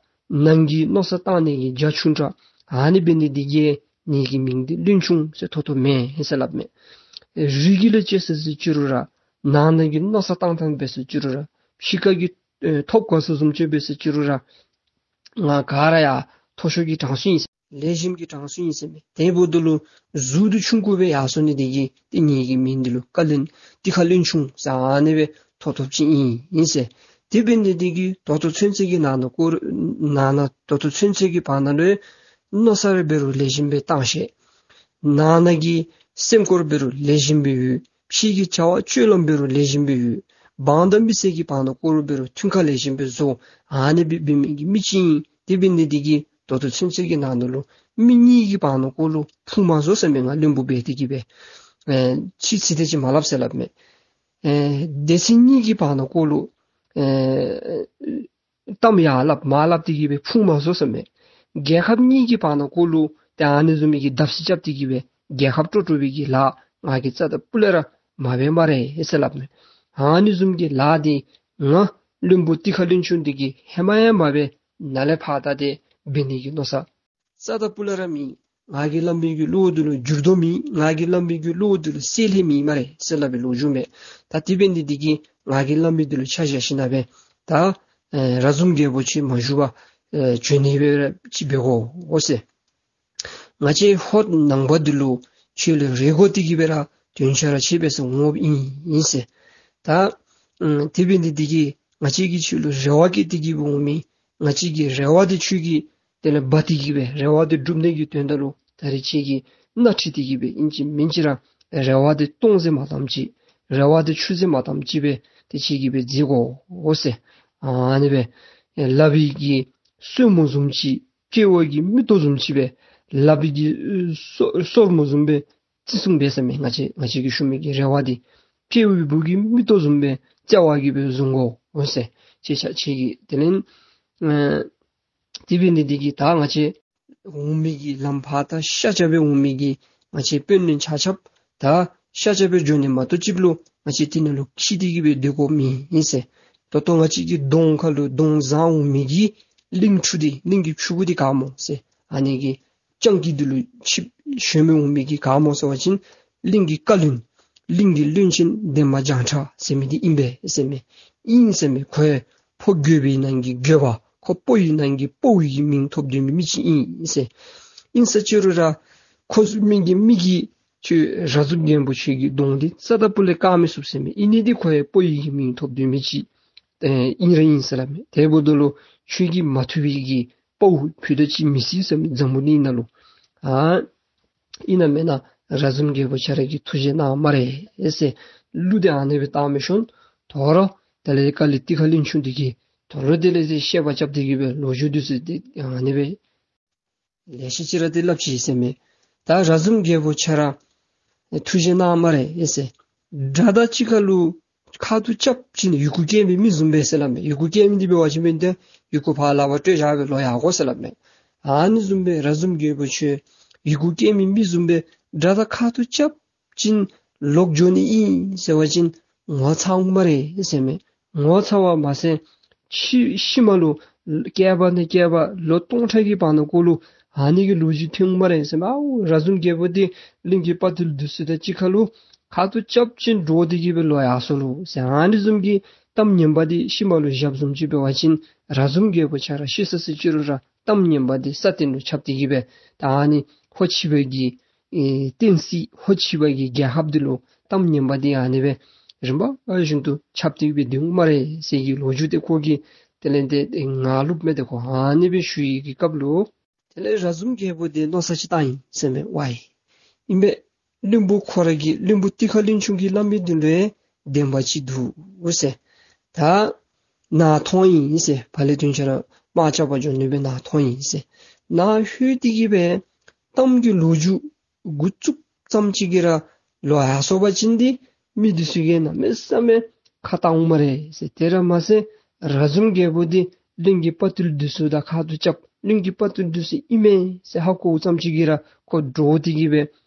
ནང་གི་མནོ་བསམ་བཏང་ནི་གི་རྒྱ་ཆུང་དྲགས་ཨ་ནི་འབད་ནི་འདི་གིས་ངེ་གི་མིང་འདི་བློན་ཆུང་ཟེར་ཐོབ་ཐོབ་མེན་ཟེར་སླབ་མས། རིགས་རྒྱུད་ལུ་དཔྱད་ཟེར་ཟེར་ཅི་རུང་ར་ནང་ན་གི་མནོ་བསམ་བཏང་ཐངས་འབད་ཟེར་ཅི་རུང་ར་ཕྱི་ཁ་གི་ཨེ་ཐོབ་གོ་ས་བཟུམ་ཅིག་འབད་ཟེར་ཅི་རུང་ར་ང་ག་ར་ཡང་མཐོ་ཤོས་ཀྱི་གྲངས་སུ་ཨིན་ཟེར། ལེགས་ཤོམ་གྱི་གྲངས་སུ་ཨིན་ཟེར་མས། དེ་འབདཝ་ད་ལུ་གཟུགས་འདི་ཆུང་ཀུ་སྦེ་ཡར་སོང་ནི་འདི་གིས་ཏེ་ངེ་གི་མིང་འདི་ལུ་བཀའ་བློན་ཏི་ཁ་བློན་ཆུང་ཟེར་ཨ་ནི་སྦེ་ཐོབ་ཐོབ་ཅིག་ཨིན་ཨིན་ཟེར། དེ་འབད་ནི་འདི་གིས་ད་ལྟོ་ཚུན་ཚོད་ཀྱི་ནང་ན་ཀོ་ནང་ན་ད་ལྟོ་ཚུན་ཚོད་ཀྱི་བར་ན་ལུ་མནོ་བསམ་རེ་འབད་རུང་ལེགས་ཤོམ་སྦེ་བཏང་ཤེས། ནང་ན་གི་སེམས་ཁར་འབད་རུང་ལེགས་ཤོམ་སྦེ་ཡོད། ཕྱི་གི་བྱ་བ་སྤྱོད་ལམ་འབད་རུང་ལེགས་ཤོམ་སྦེ་ཡོད། འབངས་དང་མི་སེར་གྱི་བར་ན་ཀོ་རུང་འབད་རུང་མཐུན་ཁ་ལེགས་ཤོམ་སྦེ་བཟོ། ཨ་ནི་སྦེ་འབད་མི་གི་མི་ཅིག་ཨིན། དེ་འབད་ནི་འདི་གིས་ད་ལྟོ་ཚུན་ཚོད་ཀྱི་ནང་ན་ལུ་མི་གཉིས་ཀྱི་བར་ན་ཀོ་ལུ་ཕུང་མ་བཟོ་ཟེར་མས། ང་བློན་པོ་འབད་དེ་གི་སྦེ་ཨེ་ཚིག་ཚིག་དེ་ཅིག་མ་སླབ་ཟེར་སླབ་མས། ཨེ་སྡེ་ཚན་གཉིས་ཀྱི་བར་ན་ཀོ་ལུ་ཨེ་གཏམ་ཡར་སླབ་མར་སླབ་དེ་གི་སྦེ་ཕུང་མ་བཟོ་ཟེར་མས། རྒྱལ་ཁབ་གཉིས་ཀྱི་བར་ན་ཀོ་ལུ་ཏེ་ཨ་ནི་བཟུམ་མའི་གི་བརྡབ་གསིག་རྐྱབ་དེ་གི་སྦེ་རྒྱལ་ཁབ་དཀྲོག་དཀྲོག་པའི་གི་ལཱ་ང་གིས་རྩ་དང་སྤུ་ལས་ར་མ་འབད་སྨ་རེ་ཟེར་སླབ་མས། ཨ་ནི་བཟུམ་གྱི་ལཱ་འདི་ང་བློན་པོ་ཏི་ཁ་བློན་ཆུང་འདི་གིས་ཧེ་མ་ཡང་མ་འབད། ནཱ་ལས་ཕར་ད་ཏེ་འབད་ནི་གི་མནོ་བསམ་ རྩ་དང་སྤུ་ལས་ར་མེད། ང་གིས་སླབ་མི་གི་བློ་འདི་ལུ་འགྱུར་ལྡོག་མེད། ང་གིས་སླབ་མི་གི་བློ་འདི་ལུ་གསལ་ལྷད་མེད་སྨ་རེ་ཟེར་སླབ་པའི་ལོ་རྒྱུས་མས། ད་དེ་འབད་ནི་འདི་གིས་ང་གིས་སླབ་མི་འདི་ལུ་ཆ་བཞག་ཞིན་ན་སྦེ་ད་ཨེ་ར་ཟུམ་རྒྱལ་པོ་ཁྱོད་མ་བཞུགས་པར་ཨེ་བྱོན་ནི་སྦེ་ར་ཅིག་འབད་དགོ་འོང་ཟེར། ང་བཅས་ཧོར་ནང་པ་འདི་ལུ་ཁྱོད་ལུ་རེ་དགོ་སྟེ་གི་སྦེ་ར་དོན་ཆ་ར་ཁྱོད་འབད་སར་འོངམ་ཨིན་ཟེར། ད་ཨམ་དེ་འབད་ནི་འདི་གིས་ང་བཅས་ཀྱིས་ཁྱོད་ལུ་རེ་བ་བསྐྱེད་དེ་གི་སྦེ་འོང་མི་ང་བཅས་ཀྱི་རེ་བ་འདི་ཁྱོད་ཀྱིས་དེ་ལས་འབག་སྟེ་གི་སྦེ་རེ་བ་འདི་སྒྲུབ་ནི་གི་དོན་དག་ལུ་ད་རེས་ཁྱོད་ཀྱིས་སྣ་ཁྲིད་དེ་གི་སྦེ་ཨིན་ཅི་མིན་ཅི་ར་རེ་བ་འདི་སྟོང་ཟད་མ་བཏངམ་ཅིག་རེ་བ་འདི་ཆུད་ཟད་མ་བཏངམ་ཅིག་སྦེ་ཏེ་ཁྱོད་ཀྱིས་སྦེ་མཛད་དགོ་འོང་ཟེར། ཨ་ནི་སྦེ་ལག་པའི་གི་སོར་མོ་བཟུམ་ཅིག་དཔྲལ་བ་གི་མིག་ཏོ་བཟུམ་ཅིག་སྦེ་ལག་པའི་གི་སོ་སོར་མོ་བཟུམ་སྦེ་བརྩི་སྲུང་འབད་ཟེར་མས། ང་བཅས་ང་བཅས་ཀྱིས་ཞུ་མི་གི་རེ་བ་འདི་དཔྲལ་བའི་བུ་གི་མིག་ཏོ་བཟུམ་སྦེ་བརྩེ་བ་གིས་སྦེ་བཟུང་དགོ་འོང་ཟེར། ཁྱེད་ཆ་ཁྱེད་ཀྱིས་དེ་ལས་ཨེ་དེ་འབད་ནི་འདི་གིས་ད་ང་བཅས་འོང་མི་གི་ལམ་ཕར་ད་ཤར་རྒྱག་སྦེ་འོང་མི་གི་ང་བཅས་དཔོན་བློན་ཆ་ཁྱབ་ད་ཤར་རྒྱག་སྦེ་འགྱོ་ནི་མ་གཏོགས་ཅིག་ལུ་ང་བཅས་འདི་ནང་ལུ་ཁྱིད་དེ་གི་སྦེ་སྡོད་དགོཔ་མེད་ཨིན་ཟེར། ད་ལྟོ་ང་བཅས་ཀྱི་གདོང་ཁ་ལུ་གདོང་བཟང་འོང་མི་གི་གླིང་ཕྲུག་འདི་གླིང་གི་ཕྲུ་གུ་འདི་ག་སྨོ་ཟེར། ཨ་ནི་གི་སྤྱང་ཀི་འདི་ལུ་ཆིབས་ཞོན་མི་འོང་མི་གི་ག་སྨོ་ཟེར་བ་ཅིན་གླིང་གི་བཀའ་བློན་གླིང་གི་བློན་ཆེན་འདན་མ་བྱང་ཁྲ་ཟེར་མི་འདི་ཨིན་པས་ཟེར་མས། ཨིན་ཟེར་མས། ཁོ་ཕོ་རྒོད་པའི་ནང་གི་རྒོད་པ་ཁོ་དཔའ་བོའི་ནང་གི་དཔའ་བོ་གི་མིང་ཐོབ་སྡོད་མི་མི་ཅིག་ཨིན་ཟེར། ཨིན་ས་ཅི་རུང་ར་ཁོ་ཚུ་མི་གི་མི་གིས་ཁྱོད་ར་ཟུམ་རྒྱལ་པོ་ཁྱོད་ཀྱི་གདོང་འདི་རྩ་དང་སྤུ་ལས་བཀག་མི་ཚུགས་ཟེར་མས། ཨིན་ནི་འདི་ཁོ་ཡང་དཔའ་བོའི་གི་མིང་ཐོབ་སྡོད་མི་ཅིག་ཨེ་ཨིན་ར་ཨིན་ཟེར་སླབ་མས། དེ་འབདཝ་ད་ལུ་ཁྱོད་ཀྱིས་མ་ཐུབ་པའི་གི་དཔའ་བོ་ཕུད་རྡོག་ཅིག་མི་སྲིད་ཟེར་མས། འཛམ་བུ་གླིང་ནང་ལུ་ཨ་ཨིན་ན་མེན་ན་ར་ཟུམ་རྒྱལ་པོ་ཁྱོད་ར་གིས་ཐུགས་རྗེ་གནང་སྨ་རེ་ཟེར་གླུ་འདི་ཨ་ནི་སྦེ་བཏང་མི་ཤོང་། དོ་རུང་དེ་ལས་ཀ་ལི་ཏི་ཁ་གླིང་ཆུང་འདི་གིས་དོ་རུང་དེ་ལས་ཟེར་བཤད་པ་རྐྱབ་སྟེ་གི་སྦེ་ལོ་རྒྱུས་འདི་ཚུ་འདི་ཨ་ནི་སྦེ་ལེ་ཤ་ཅིག་ར་འདི་སླབ་ཅི་ཟེར་མས། ད་ར་ཟུམ་རྒྱལ་པོ་ཁྱོད་ར་ཐུགས་རྗེ་གནང་སྨ་རེ་ཟེར། དགྲ་དང་གཅིག་ཁར་ལུ་ཁ་ཐུག་རྐྱབ་ཅིན་ཡི་གུ་བསྐྱལ་མི་མི་བཟུམ་སྦེ་ཟེར་སླབ་མས། ཡི་གུ་བསྐྱལ་མི་འདི་འབད་བ་ཅིན་འབད་ན་ཡི་གུ་ཕར་ལག་པར་སྤྲོད་བཞག་སྦེ་ལོག་ཡར་དགོ་ཟེར་སླབ་མས། ཨ་ནི་བཟུམ་སྦེ་ར་ཟུམ་རྒྱལ་པོ་ཁྱོད་ཡི་གུ་བསྐྱལ་མི་མི་བཟུམ་སྦེ་དགྲ་དང་ཁ་ཐུག་རྐྱབ་ཅིན་ལོག་འགྱོ་ནི་ཨིན་ཟེར་བ་ཅིན་ངོ་ཚ་འོང་སྨ་རེ་ཟེར་མས། ངོ་ཚ་བ་མ་ཚད་ཤི་ཤུལ་མ་ལུ་བསྐལ་པ་ནས་བསྐལ་པ་ལོ་སྟོང་ཕྲག་གི་བར་ན་ཀོ་ལུ་ཨ་ནི་གི་ལོ་རྒྱུས་ཐོན་འོང་སྨ་རེ་ཟེར་མས། ཨའུ་ར་ཟུམ་རྒྱལ་པོ་འདི་གླིང་གི་དཔའ་རྟུལ་འདི་ཚུ་དང་གཅིག་ཁར་ལུ་ཁ་ཐུག་རྐྱབ་ཅིན་འདྲོག་སྟེ་གི་སྦེ་ལོག་ཡར་སོ་ལོ་ཟེར་ཨ་ནི་བཟུམ་གྱི་གཏམ་ངན་པ་འདི་ཤུལ་མ་ལུ་བཞགཔ་བཟུམ་ཅིག་འབད་བ་ཅིན་ར་ཟུམ་རྒྱལ་པོ་ཁྱོད་ར་ཤི་ས་ས་ཅི་རུང་ར་གཏམ་ངན་པ་འདི་ས་སྟེང་ལུ་ཁྱབ་སྟེ་གི་སྦེ་ད་ཨ་ནི་ཧོར་ཕྱི་པ་གི་ཨེ་བསྟན་སྲིད་ཧོར་ཕྱི་པ་གི་རྒྱལ་ཁབ་འདི་ལུ་གཏམ་ངན་པ་འདི་ཨ་ནི་སྦེ་རིམ་པ་བཞིན་དུ་ཁྱབ་སྟེ་སྦེ་སྡོད་འོང་སྨ་རེ་ཟེར་གྱི་ལོ་རྒྱུས་འདི་ཁོ་གིས་དེ་ལས་འདི་ངག་ལུ་མེད་དེ་ཁོ་ཨ་ནི་སྦེ་ཞུ་ཡི་གི་སྐབས་ལུ་དེ་ལས་ར་ཟུམ་རྒྱལ་པོ་འདི་མནོ་བསམ་ཅིག་བཏང་ཡི་ཟེར་མས། ཝའི་ཨིན་པས། བློན་པོ་ཁོ་ར་གི་བློན་པོ་ཏི་ཁ་གླིང་ཆུང་གིས་སླབ་མི་འདི་ལུ་བདེན་པ་ཅིག་འདུག་ཟེར། ད་ནཱ་ཐོན་ཡི་ཟེར། ཕར་ལས་དོན་ཆ་ར་དམག་རྐྱབ་པར་འགྱོ་ནི་སྦེ་ནཱ་ཐོན་ཡི་ཟེར། ནཱ་ལྷོད་དེ་གི་སྦེ་གཏམ་གྱི་ལོ་རྒྱུས་འགོ་བཙུགས་ཙམ་ཅིག་གིས་ར་ལོག་ཡར་སོང་པ་ཅིན་འདི་མི་འདི་ཚུ་གིས་གནམ་མེད་ས་མེད་ཁ་བཏང་འོང་སྨ་རེ་ཟེར། དེ་ར་མ་ཚད་ར་ཟུམ་རྒྱལ་པོ་འདི་གླིང་གི་དཔའ་རྟུལ་འདི་ཚུ་དང་ཁ་ཐུག་རྐྱབ་གླིང་གི་དཔའ་རྟུལ་འདི་ཚུ་ཨིན་མས་ཟེར་ཧ་གོ་ཙམ་ཅིག་གིས་ར་ཁོ་འདྲོག་སྟེ་གི་སྦེ་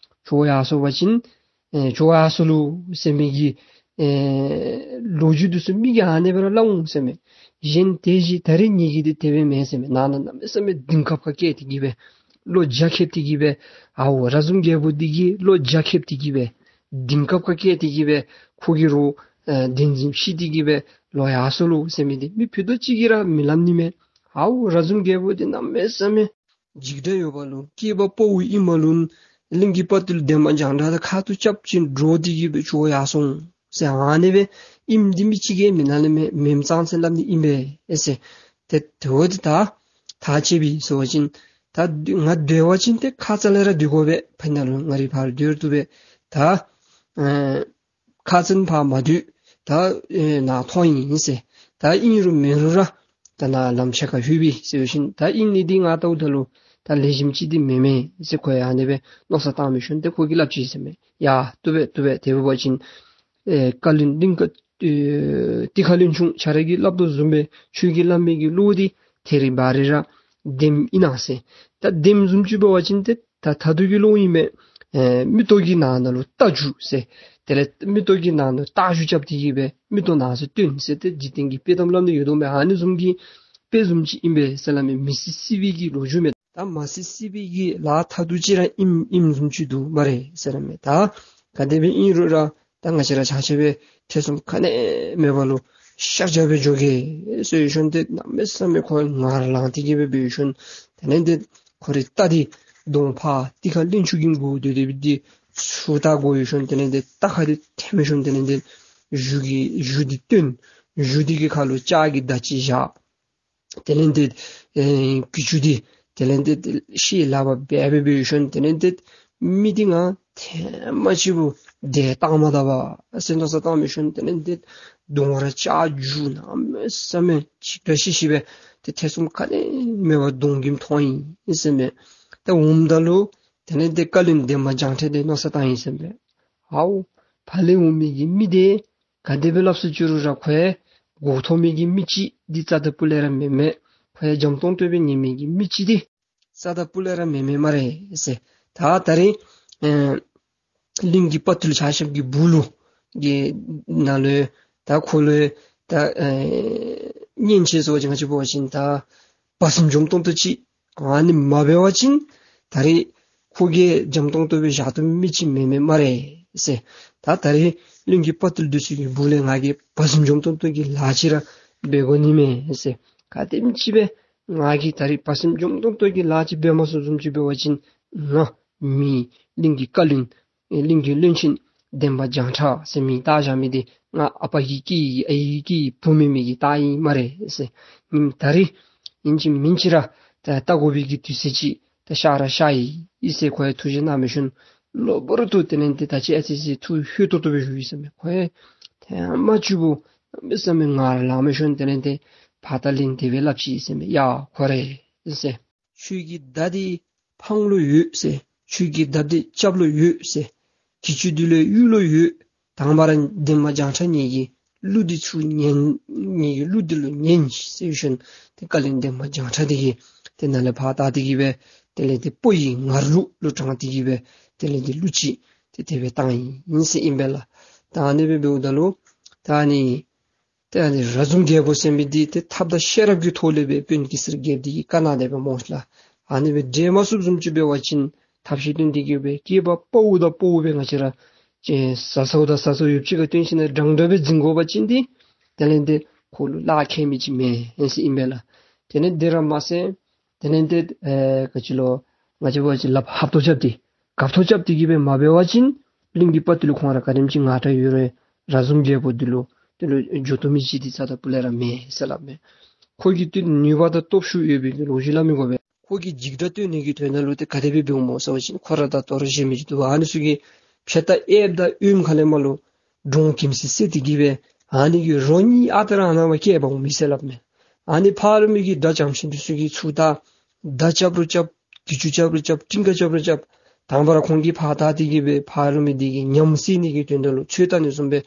བྱོག་ཡར་སོང་པ་ཅིན་ཨེ་བྱོག་ཡར་སོ་ལོ་ཟེར་མི་གི་ཨེ་ལོ་རྒྱུས་འདི་ཚུ་མི་གིས་ཨ་ནི་སྦེ་ར་སླབ་འོང་ཟེར་མས། གཞན་དེ་བཞིན་ད་རེས་ངེ་གི་འདི་དེ་སྦེ་མེན་ཟེར་མས། ནང་ན་གནམ་མེད་ས་མེད་གདེང་ཁ་ཁ་བསྐྱེད་དེ་གི་སྦེ་བློ་རྒྱ་ཁྱབ་སྟེ་གི་སྦེ་ཨའོ་ར་ཟུམ་རྒྱལ་པོ་འདི་གིས་བློ་རྒྱ་ཁྱབ་སྟེ་གི་སྦེ་གདེང་ཁ་ཁ་བསྐྱེད་དེ་གི་སྦེ་ཁོ་གིས་རོགས་ཨེ་བདེན་འཛིན་ཕྱེ་སྟེ་གི་སྦེ་ལོག་ཡར་སོ་ལོ་ཟེར་མི་འདི་མི་ཕུད་རྡོག་གཅིག་གིས་ར་མི་སླབ་ནི་མས། ཨའོ་ར་ཟུམ་རྒྱལ་པོ་འདི་གནམ་མེད་ས་མེད་འཇིགས་སྐྲག་ཡོད་པ་ལུ་སྐྱེས་པ་ཕོ་བོ་ཨིན་པ་ལུ་གླིང་གི་དཔའ་རྟུལ་འདན་མ་བྱང་ཁྲ་དང་ཁ་ཐུག་རྐྱབ་ཅིན་འདྲོག་སྟེ་གི་སྦེ་བྱོག་ཡར་སོང་ཟེར་ཨ་ནི་སྦེ་ཨིནམ་འདི་མི་གཅིག་གིས་མི་སླབ་ནི་མས། མེནམ་ཙང་ཟེར་སླབ་ནི་ཨིན་པས་ཟེར། ཏེ་དེ་འབདཝ་ད་ད་ཐག་བཅད་པས་ཟེར་བ་ཅིན་ད་ང་སྡོད་པ་ཅིན་ཏེ་ཁ་ཙ་ལས་ར་སྡོད་དགོ་པས། ཕར་ནཱ་ལུ་ང་རའི་ཕར་སྡོད་བཏུབ་པས། ད་ཨེ་ཁ་ཙ་ནི་ཕར་མ་སྡོད། ད་ཨེ་ནཱ་ཐོན་ཡི་ཟེར། ད་ཨིན་རུང་མེན་རུང་ར་ད་ནཱ་ལམ་ཕྱེད་ཀ་ལྷོད་པས་ཟེར་བ་ཅིན་ད་ཨིན་ནི་འདི་ང་ལྟཝ་ད་ལུ་ད་ལེགས་ཤོམ་ཅིག་འདི་མེན་མས་ཟེར་ཁོ་ཡང་ཨ་ནི་སྦེ་མནོ་བསམ་བཏང་མི་ཤོང་། ཏེ་ཁོ་གིས་སླབ་ཅི་ཟེར་མས། ཡ་བཏུབ་པས་བཏུབ་པས། དེ་འབད་བ་ཅིན་ཨེ་བཀའ་བློན་གླིང་ག་ཨེ་ཏི་ཁ་གླིང་ཆུང་ཁྱོད་ར་གིས་སླབ་དོ་བཟུམ་སྦེ་ཁྱོད་ཀྱིས་སླབ་མི་གི་བློ་འདི་ཐད་རི་བ་རི་ར་བདེནམ་ཨིན་ན་ཟེར། ད་བདེནམ་བཟུམ་ཅིག་འབད་བ་ཅིན་ཏེ་ད་ད་ལྟོ་གི་བློ་ཨིན་མས། ཨེ་མིག་ཏོ་གི་ནང་ན་ལུ་རྟ་རྒྱུག་ཟེར། དེ་ལས་མིག་ཏོ་གི་ནང་ན་རྟ་རྒྱུག་རྐྱབ་སྟེ་གི་སྦེ་མིག་ཏོ་ནང་ས་སྟོན་ཟེར་ཏེ་འཇིག་རྟེན་གྱི་དཔེ་གཏམ་སླབ་ནི་ཡོད་དོ་མས། ཨ་ནི་བཟུམ་གྱི་དཔེ་བཟུམ་ཅིག་ཨིན་པས་ཟེར་སླབ་མས། མི་སྲིད་སྲིད་པའི་གི་ལོ་རྒྱུས་མས། ད་ ད་མ་སྲིད་སྲིད་པའི་གི་ལཱ་ཐ་དུ་ཅིག་ར་ཨིནམ་ཨིནམ་བཟུམ་ཅིག་འདུག་སྨ་རེ་ཟེར་ར་མས། ད་ག་དེ་སྦེ་ཨིན་རུང་ར་ད་ང་བཅས་ར་ཆ་ཁྱབ་སྦེ་ཐེ་ཚོམ་ག་ནི་མེད་པ་ལུ་ཤར་རྒྱག་སྦེ་འགྱོ་གེ་ཟེར་ཡོད་ཤོན། ཏེ་གནམ་མེད་ས་མེད་ཁོ་ངར་ལངས་ཏེ་གི་སྦེ་འབད་ཡོད་ཤོན། དེ་ལས་ཏེ་ཁོ་རའི་རྟ་འདི་གདོང་ཕར་ཏི་ཁ་གླིང་ཆུ་གི་གུ་སྡོད་དེ་སྦེ་འདི་ཚུར་ད་འགོ་ཡོད་ཤོན། དེ་ལས་ཏེ་རྟ་ཁ་འདི་ཐལ་མི་ཤོན། དེ་ལས་ཏེ་གཞུ་གི་གཞུ་འདི་བཏོན། གཞུ་འདི་གི་ཁ་ལུ་ལྕགས་ཀྱི་མདའ་ཅིག་བཞག། དེ་ལས་ཏེ་ཨེ་གྱི་ཅུང་འདི་དེ་ལས་ཏེ་ཤེད་ལག་པར་འབད་སྦེ་འབད་ཡོད་ཤོན། དེ་ལས་ཏེ་མི་འདི་ང་ཐེངས་མ་གཅིག་པོ་དེ་བཏང་མ་ད་པ་ཟེར་མནོ་བསམ་བཏང་མི་ཤོན། དེ་ལས་ཏེ་གདོང་ར་ལྕགས་རྒྱུག་གནམ་མེད་ས་མེད་ཅིག་འདྲ་ཤེས་ཤེས་སྦེ་ཏེ་ཐེ་ཚོམ་ག་ནི་མེད་པར་གདོང་གི་མཐོང་ཡི་ཟེར་མས། ཏེ་འོངམ་ད་ལུ་དེ་ལས་ཏེ་བཀའ་བློན་འདན་མ་བྱང་ཁྲ་འདི་མནོ་བསམ་བཏང་ཡི་ཟེར་མས། ཨའུ་ཕར་ལས་འོང་མི་གི་མི་འདི་ག་དེ་སྦེ་སླབ་སུ་ཅི་རུང་ར་ཁོ་ཡང་མགུ་ཐོག་མི་གི་མི་ཅིག་འདི་རྩ་དང་སྤུ་ལས་ར་མེན་མས། ཁོ་ཡང་འཇམ་ཏོང་ཏོ་སྦེ་ཉན་མི་གི་མི་ཅིག་འདི་རྩ་དང་སྤུ་ལས་ར་མེན་མས་སྨ་རེ་ཟེར། ད་ད་རིས་ཨེ་གླིང་གི་དཔའ་ཐུལ་ཆ་ཁྱབ་ཀྱི་སྦུག་ལུ་གི་ནང་ལུ་ད་ཁོ་ལུ་ད་ཨེ་གཉེན་ཆེ་ཟེར་བ་ཅིན་ང་བཅས་འབད་བ་ཅིན་ད་བ་སྲིན་འཇམ་ཏོང་ཏོ་ཅིག་ཨ་ནི་མ་འབད་བ་ཅིན་ད་རིས་ཁོ་གིས་འཇམ་ཏོང་ཏོ་སྦེ་བཞག་བཏུབ་མི་ཅིག་མེན་མས་སྨ་རེ་ཟེར། ད་ད་རིས་གླིང་གི་དཔའ་ཐུལ་འདི་ཚུ་གི་སྦུག་ལས་ང་གིས་བ་སྲིན་འཇམ་ཏོང་ཏོ་གི་ལཱ་ཅིག་ར་འབད་དགོ་ནི་མས་ཟེར། ག་དེམ་ཅིག་སྦེ་ང་གིས་ད་རིས་བ་སྲིན་འཇམ་ཏོང་ཏོ་གི་ལཱ་ཅིག་འབད་མ་ཚུགསཔ་བཟུམ་ཅིག་འབད་བ་ཅིན་ང་མི་གླིང་གི་བཀའ་བློན་ཨེ་གླིང་གི་བློན་ཆེན་འདན་མ་བྱང་ཁྲ་ཟེར་མིང་བཏགས་བཞག་མི་འདི་ང་ཨ་པ་གི་སྐྱེས་ཡི་ཨའི་གི་སྐྱེས་ཡི་བུ་མེན་མི་གི་རྟགས་ཨིན་སྨ་རེ་ཟེར། ཨིན་ད་རིས་ཨིན་ཅི་མིན་ཅི་ར་ད་བལྟ་དགོ་པའི་གི་དུས་ཚོད་ཅིག་ད་ཤར་ར་ཤར་ཡི་ཟེར་ཁོ་ཡང་ཐུགས་བཞེད་གནང་མི་ཤོན། གློ་བུར་དུ་དེ་ལས་ཏེ་ད་ཅི་ཨ་ཙི་ཙི་ཐུགས་ལྷོད་ཏོག་ཏོ་སྦེ་བཞུགས་ཡི་ཟེར་མས། ཁོ་ཡང་ཐེངས་མ་གཅིག་པོ་གནམ་མེད་ས་མེད་ངར་ལངས་མི་ཤོན། དེ་ལས་ཏེ་ཕར་ལྟ་ལན་དེ་སྦེ་སླབ་ཅི་ཟེར་མས། ཡ་ཁོ་རེ་ཟེར། ཁྱོད་ཀྱི་མདའ་འདི་འཕང་ལོ་ཡོད་ཟེར། ཁྱོད་ཀྱི་མདའ་འདི་རྐྱབ་ལོ་ཡོད་ཟེར། གྱི་ཅུང་འདི་ལུ་གཡུག་ལོ་ཡོད། དང་པ་ར་འདན་མ་བྱང་ཁྲ་ངེ་གི་གླུ་འདི་ཚུར་ཉན། ངེ་གི་གླུ་འདི་ལུ་ཉན་ཟེར་ཞིནམ་ཏེ་བཀའ་བློན་འདན་མ་བྱང་ཁྲ་འདི་གིས་ཏེ་ནཱ་ལས་ཕར་བལྟ་སྟེ་གི་སྦེ་དེ་ལས་ཏེ་སྤོ་ཡི་ངར་གླུ་ལུ་དྲངས་ཏེ་གི་སྦེ་དེ་ལས་ཏེ་གླུ་ཅིག་ཏེ་དེ་སྦེ་བཏང་ཡི་ཟེར་ཨིན་པས་ལགས། ད་ཨ་ནི་སྦེ་འབདཝ་ད་ལུ་ད་ཨ་ནི་ཏེ་ཨ་ནི་ར་ཟུམ་རྒྱལ་པོ་ཟེར་མི་འདི་ཏེ་ཐབས་དང་ཤེས་རབ་ཀྱི་ཐོག་ལས་སྦེ་དཔོན་གེ་སར་རྒྱལཔོ་འདི་གིས་བཀའ་གནང་སྟེ་སྦེ་མོ་ལགས། ཨ་ནི་སྦེ་འདྲེན་མ་ཚུགསཔ་བཟུམ་ཅིག་འབད་བ་ཅིན་ཐབས་ཤེས་བཏོན་ཏེ་གི་སྦེ་སྐྱེས་པ་དཔའ་བོ་དང་དཔའ་བོ་སྦེ་ང་བཅས་ར་ཅིག་ཟ་སོ་དང་ཟ་སོ་ཡོདཔ་ཅིག་ཁར་བཏོན་ཞིནམ་ལས་འདྲན་འདྲ་སྦེ་འཛིང་དགོ་པ་ཅིན་འདི་དེ་ལས་ཏེ་ཁོ་ལུ་ལཱ་ཁག་མི་ཅིག་མེན་ཟེར་ཨིན་པས་ལགས། དེ་ལས་དེ་ར་མ་ཚད་དེ་ལས་ཏེ་ཨེ་ག་ཅི་ལོ་ང་བཅས་འབད་བ་ཅིན་ལགཔ་ཧབ་ཐོབ་རྐྱབ་སྟེ་སྒབ་ཐོབ་རྐྱབ་སྟེ་གི་སྦེ་མ་འབད་བ་ཅིན་གླིང་གི་དཔའ་ཐུལ་ཁོང་ར་ག་དེམ་ཅིག་ངར་དྲགས་ཡོད་རུང་ར་ཟུམ་རྒྱལ་པོ་འདི་ལུ་དེ་ལུ་འགྱོ་བཏུབ་མི་ཅིག་འདི་རྩ་དང་སྤུ་ལས་ར་མེད་ཟེར་སླབ་མས། ཁོ་གི་ཏེ་ནུས་པ་དང་སྟོབས་ཤུགས་ཡོད་པའི་གི་ལོ་རྒྱུས་སླབ་མི་དགོ་པས། ཁོ་གིས་འཇིགས་སྐྲག་སྟོན་ནི་གི་དོན་དག་ལུ་ཏེ་ག་དེ་སྦེ་འབདཝ་སྨོ་ཟེར་བ་ཅིན་ཁོ་ར་དང་དོ་རུང་གཞན་མི་ཅིག་འདུག། ཨ་ནི་ཚུ་གིས་ཕྱེད་དང་གཡསཔ་དང་གཡོནམ་ཁ་ལས་མར་ལུ་འབྲོང་ཀེམ་སི་བསད་དེ་གི་སྦེ་ཨ་ནི་གི་རོ་གཉིས་ཨ་རྟག་ར་ཨ་ནཱ་མར་བསྐྱལ་འབག་འོང་མི་ཟེར་སླབ་མས། ཨ་ནི་ཕར་ལུ་མི་གི་དགྲ་བྱམས་ཆེན་འདི་ཚུ་གིས་ཚུར་ད་མདའ་རྐྱབ་རུང་རྐྱབ། གྱི་ཅུང་རྐྱབ་རུང་རྐྱབ། ཏིང་ཀ་རྐྱབ་རུང་རྐྱབ། དང་པ་ར་ཁོང་གིས་ཕར་བལྟ་སྟེ་གི་སྦེ་ཕར་ལུ་མི་འདི་གི་ཉམས་བསད་ནི་གི་དོན་དག་ལུ་ཚོད་ལྟ་ནི་བཟུམ་སྦེ་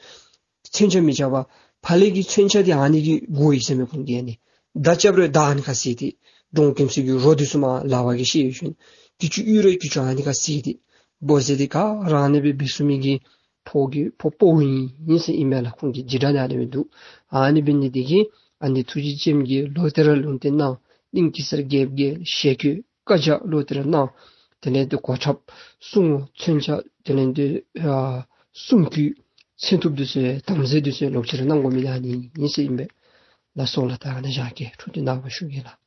མཚོན་ཆ་མི་རྐྱབ་པར་ཕར་ལས་ཀྱི་མཚོན་ཆ་འདི་ཨ་ནི་གིས་བགོ་ཡི་ཟེར་མས། ཁོང་གིས་ཨ་ནི་མདའ་རྐྱབ་རུང་མདའ་ཨ་ནི་ཁར་བསད་དེ་འབྲོང་ཀེམ་སི་གི་རོ་འདི་ཚུ་མར་ལག་པ་གིས་བཤེད་ཞིནམ་གྱི་ཅུང་གཡུག་རུང་གྱི་ཅུང་ཨ་ནི་ཁར་བསད་དེ་འབོ་ཟེར་ཏེ་ག་ར་ཨ་ནི་སྦེ་འབད་ཚུགས་མི་གི་ཕོ་གི་ཕོ་དཔའ་བོ་ཨིན་ཟེར་ཨིན་པས་ལགས། ཁོང་གི་འཇིགས་སྐྲག་འདི་ཨ་ནི་སྦེ་འདུག། ཨ་ནི་འབད་ནི་འདི་གིས་ཨ་ནི་ཐུགས་རྗེ་ཅནམ་གྱིས་ལོག་སྟེ་ར་ལུང་བསྟན་གནང་། གླིང་གེ་སར་རྒྱལཔོ་གི་ཞལ་བཀོད་བཀའ་རྒྱ་ལོག་སྟེ་ར་གནང་། དེ་ལས་ཏེ་གོ་ཁྲབ་སྲུང་མཚོན་ཆ་དེ་ལས་ཏེ་ཨ་སྲུང་སྐུད་མཚོན་ཐུབ་འདི་ཚུ་དམ་རྫས་འདི་ཚུ་ལོག་ཅི་ར་གནང་དགོ་མི་འདི་ཨ་ནི་ཨིན་ཟེར་ཨིན་པས། ལགས་སོ་ལགས། ད་ཨ་ནཱ་བཞག་གེ། འཕྲོ་འདི་ནངས་པ་ཞུ་གེ་ལགས།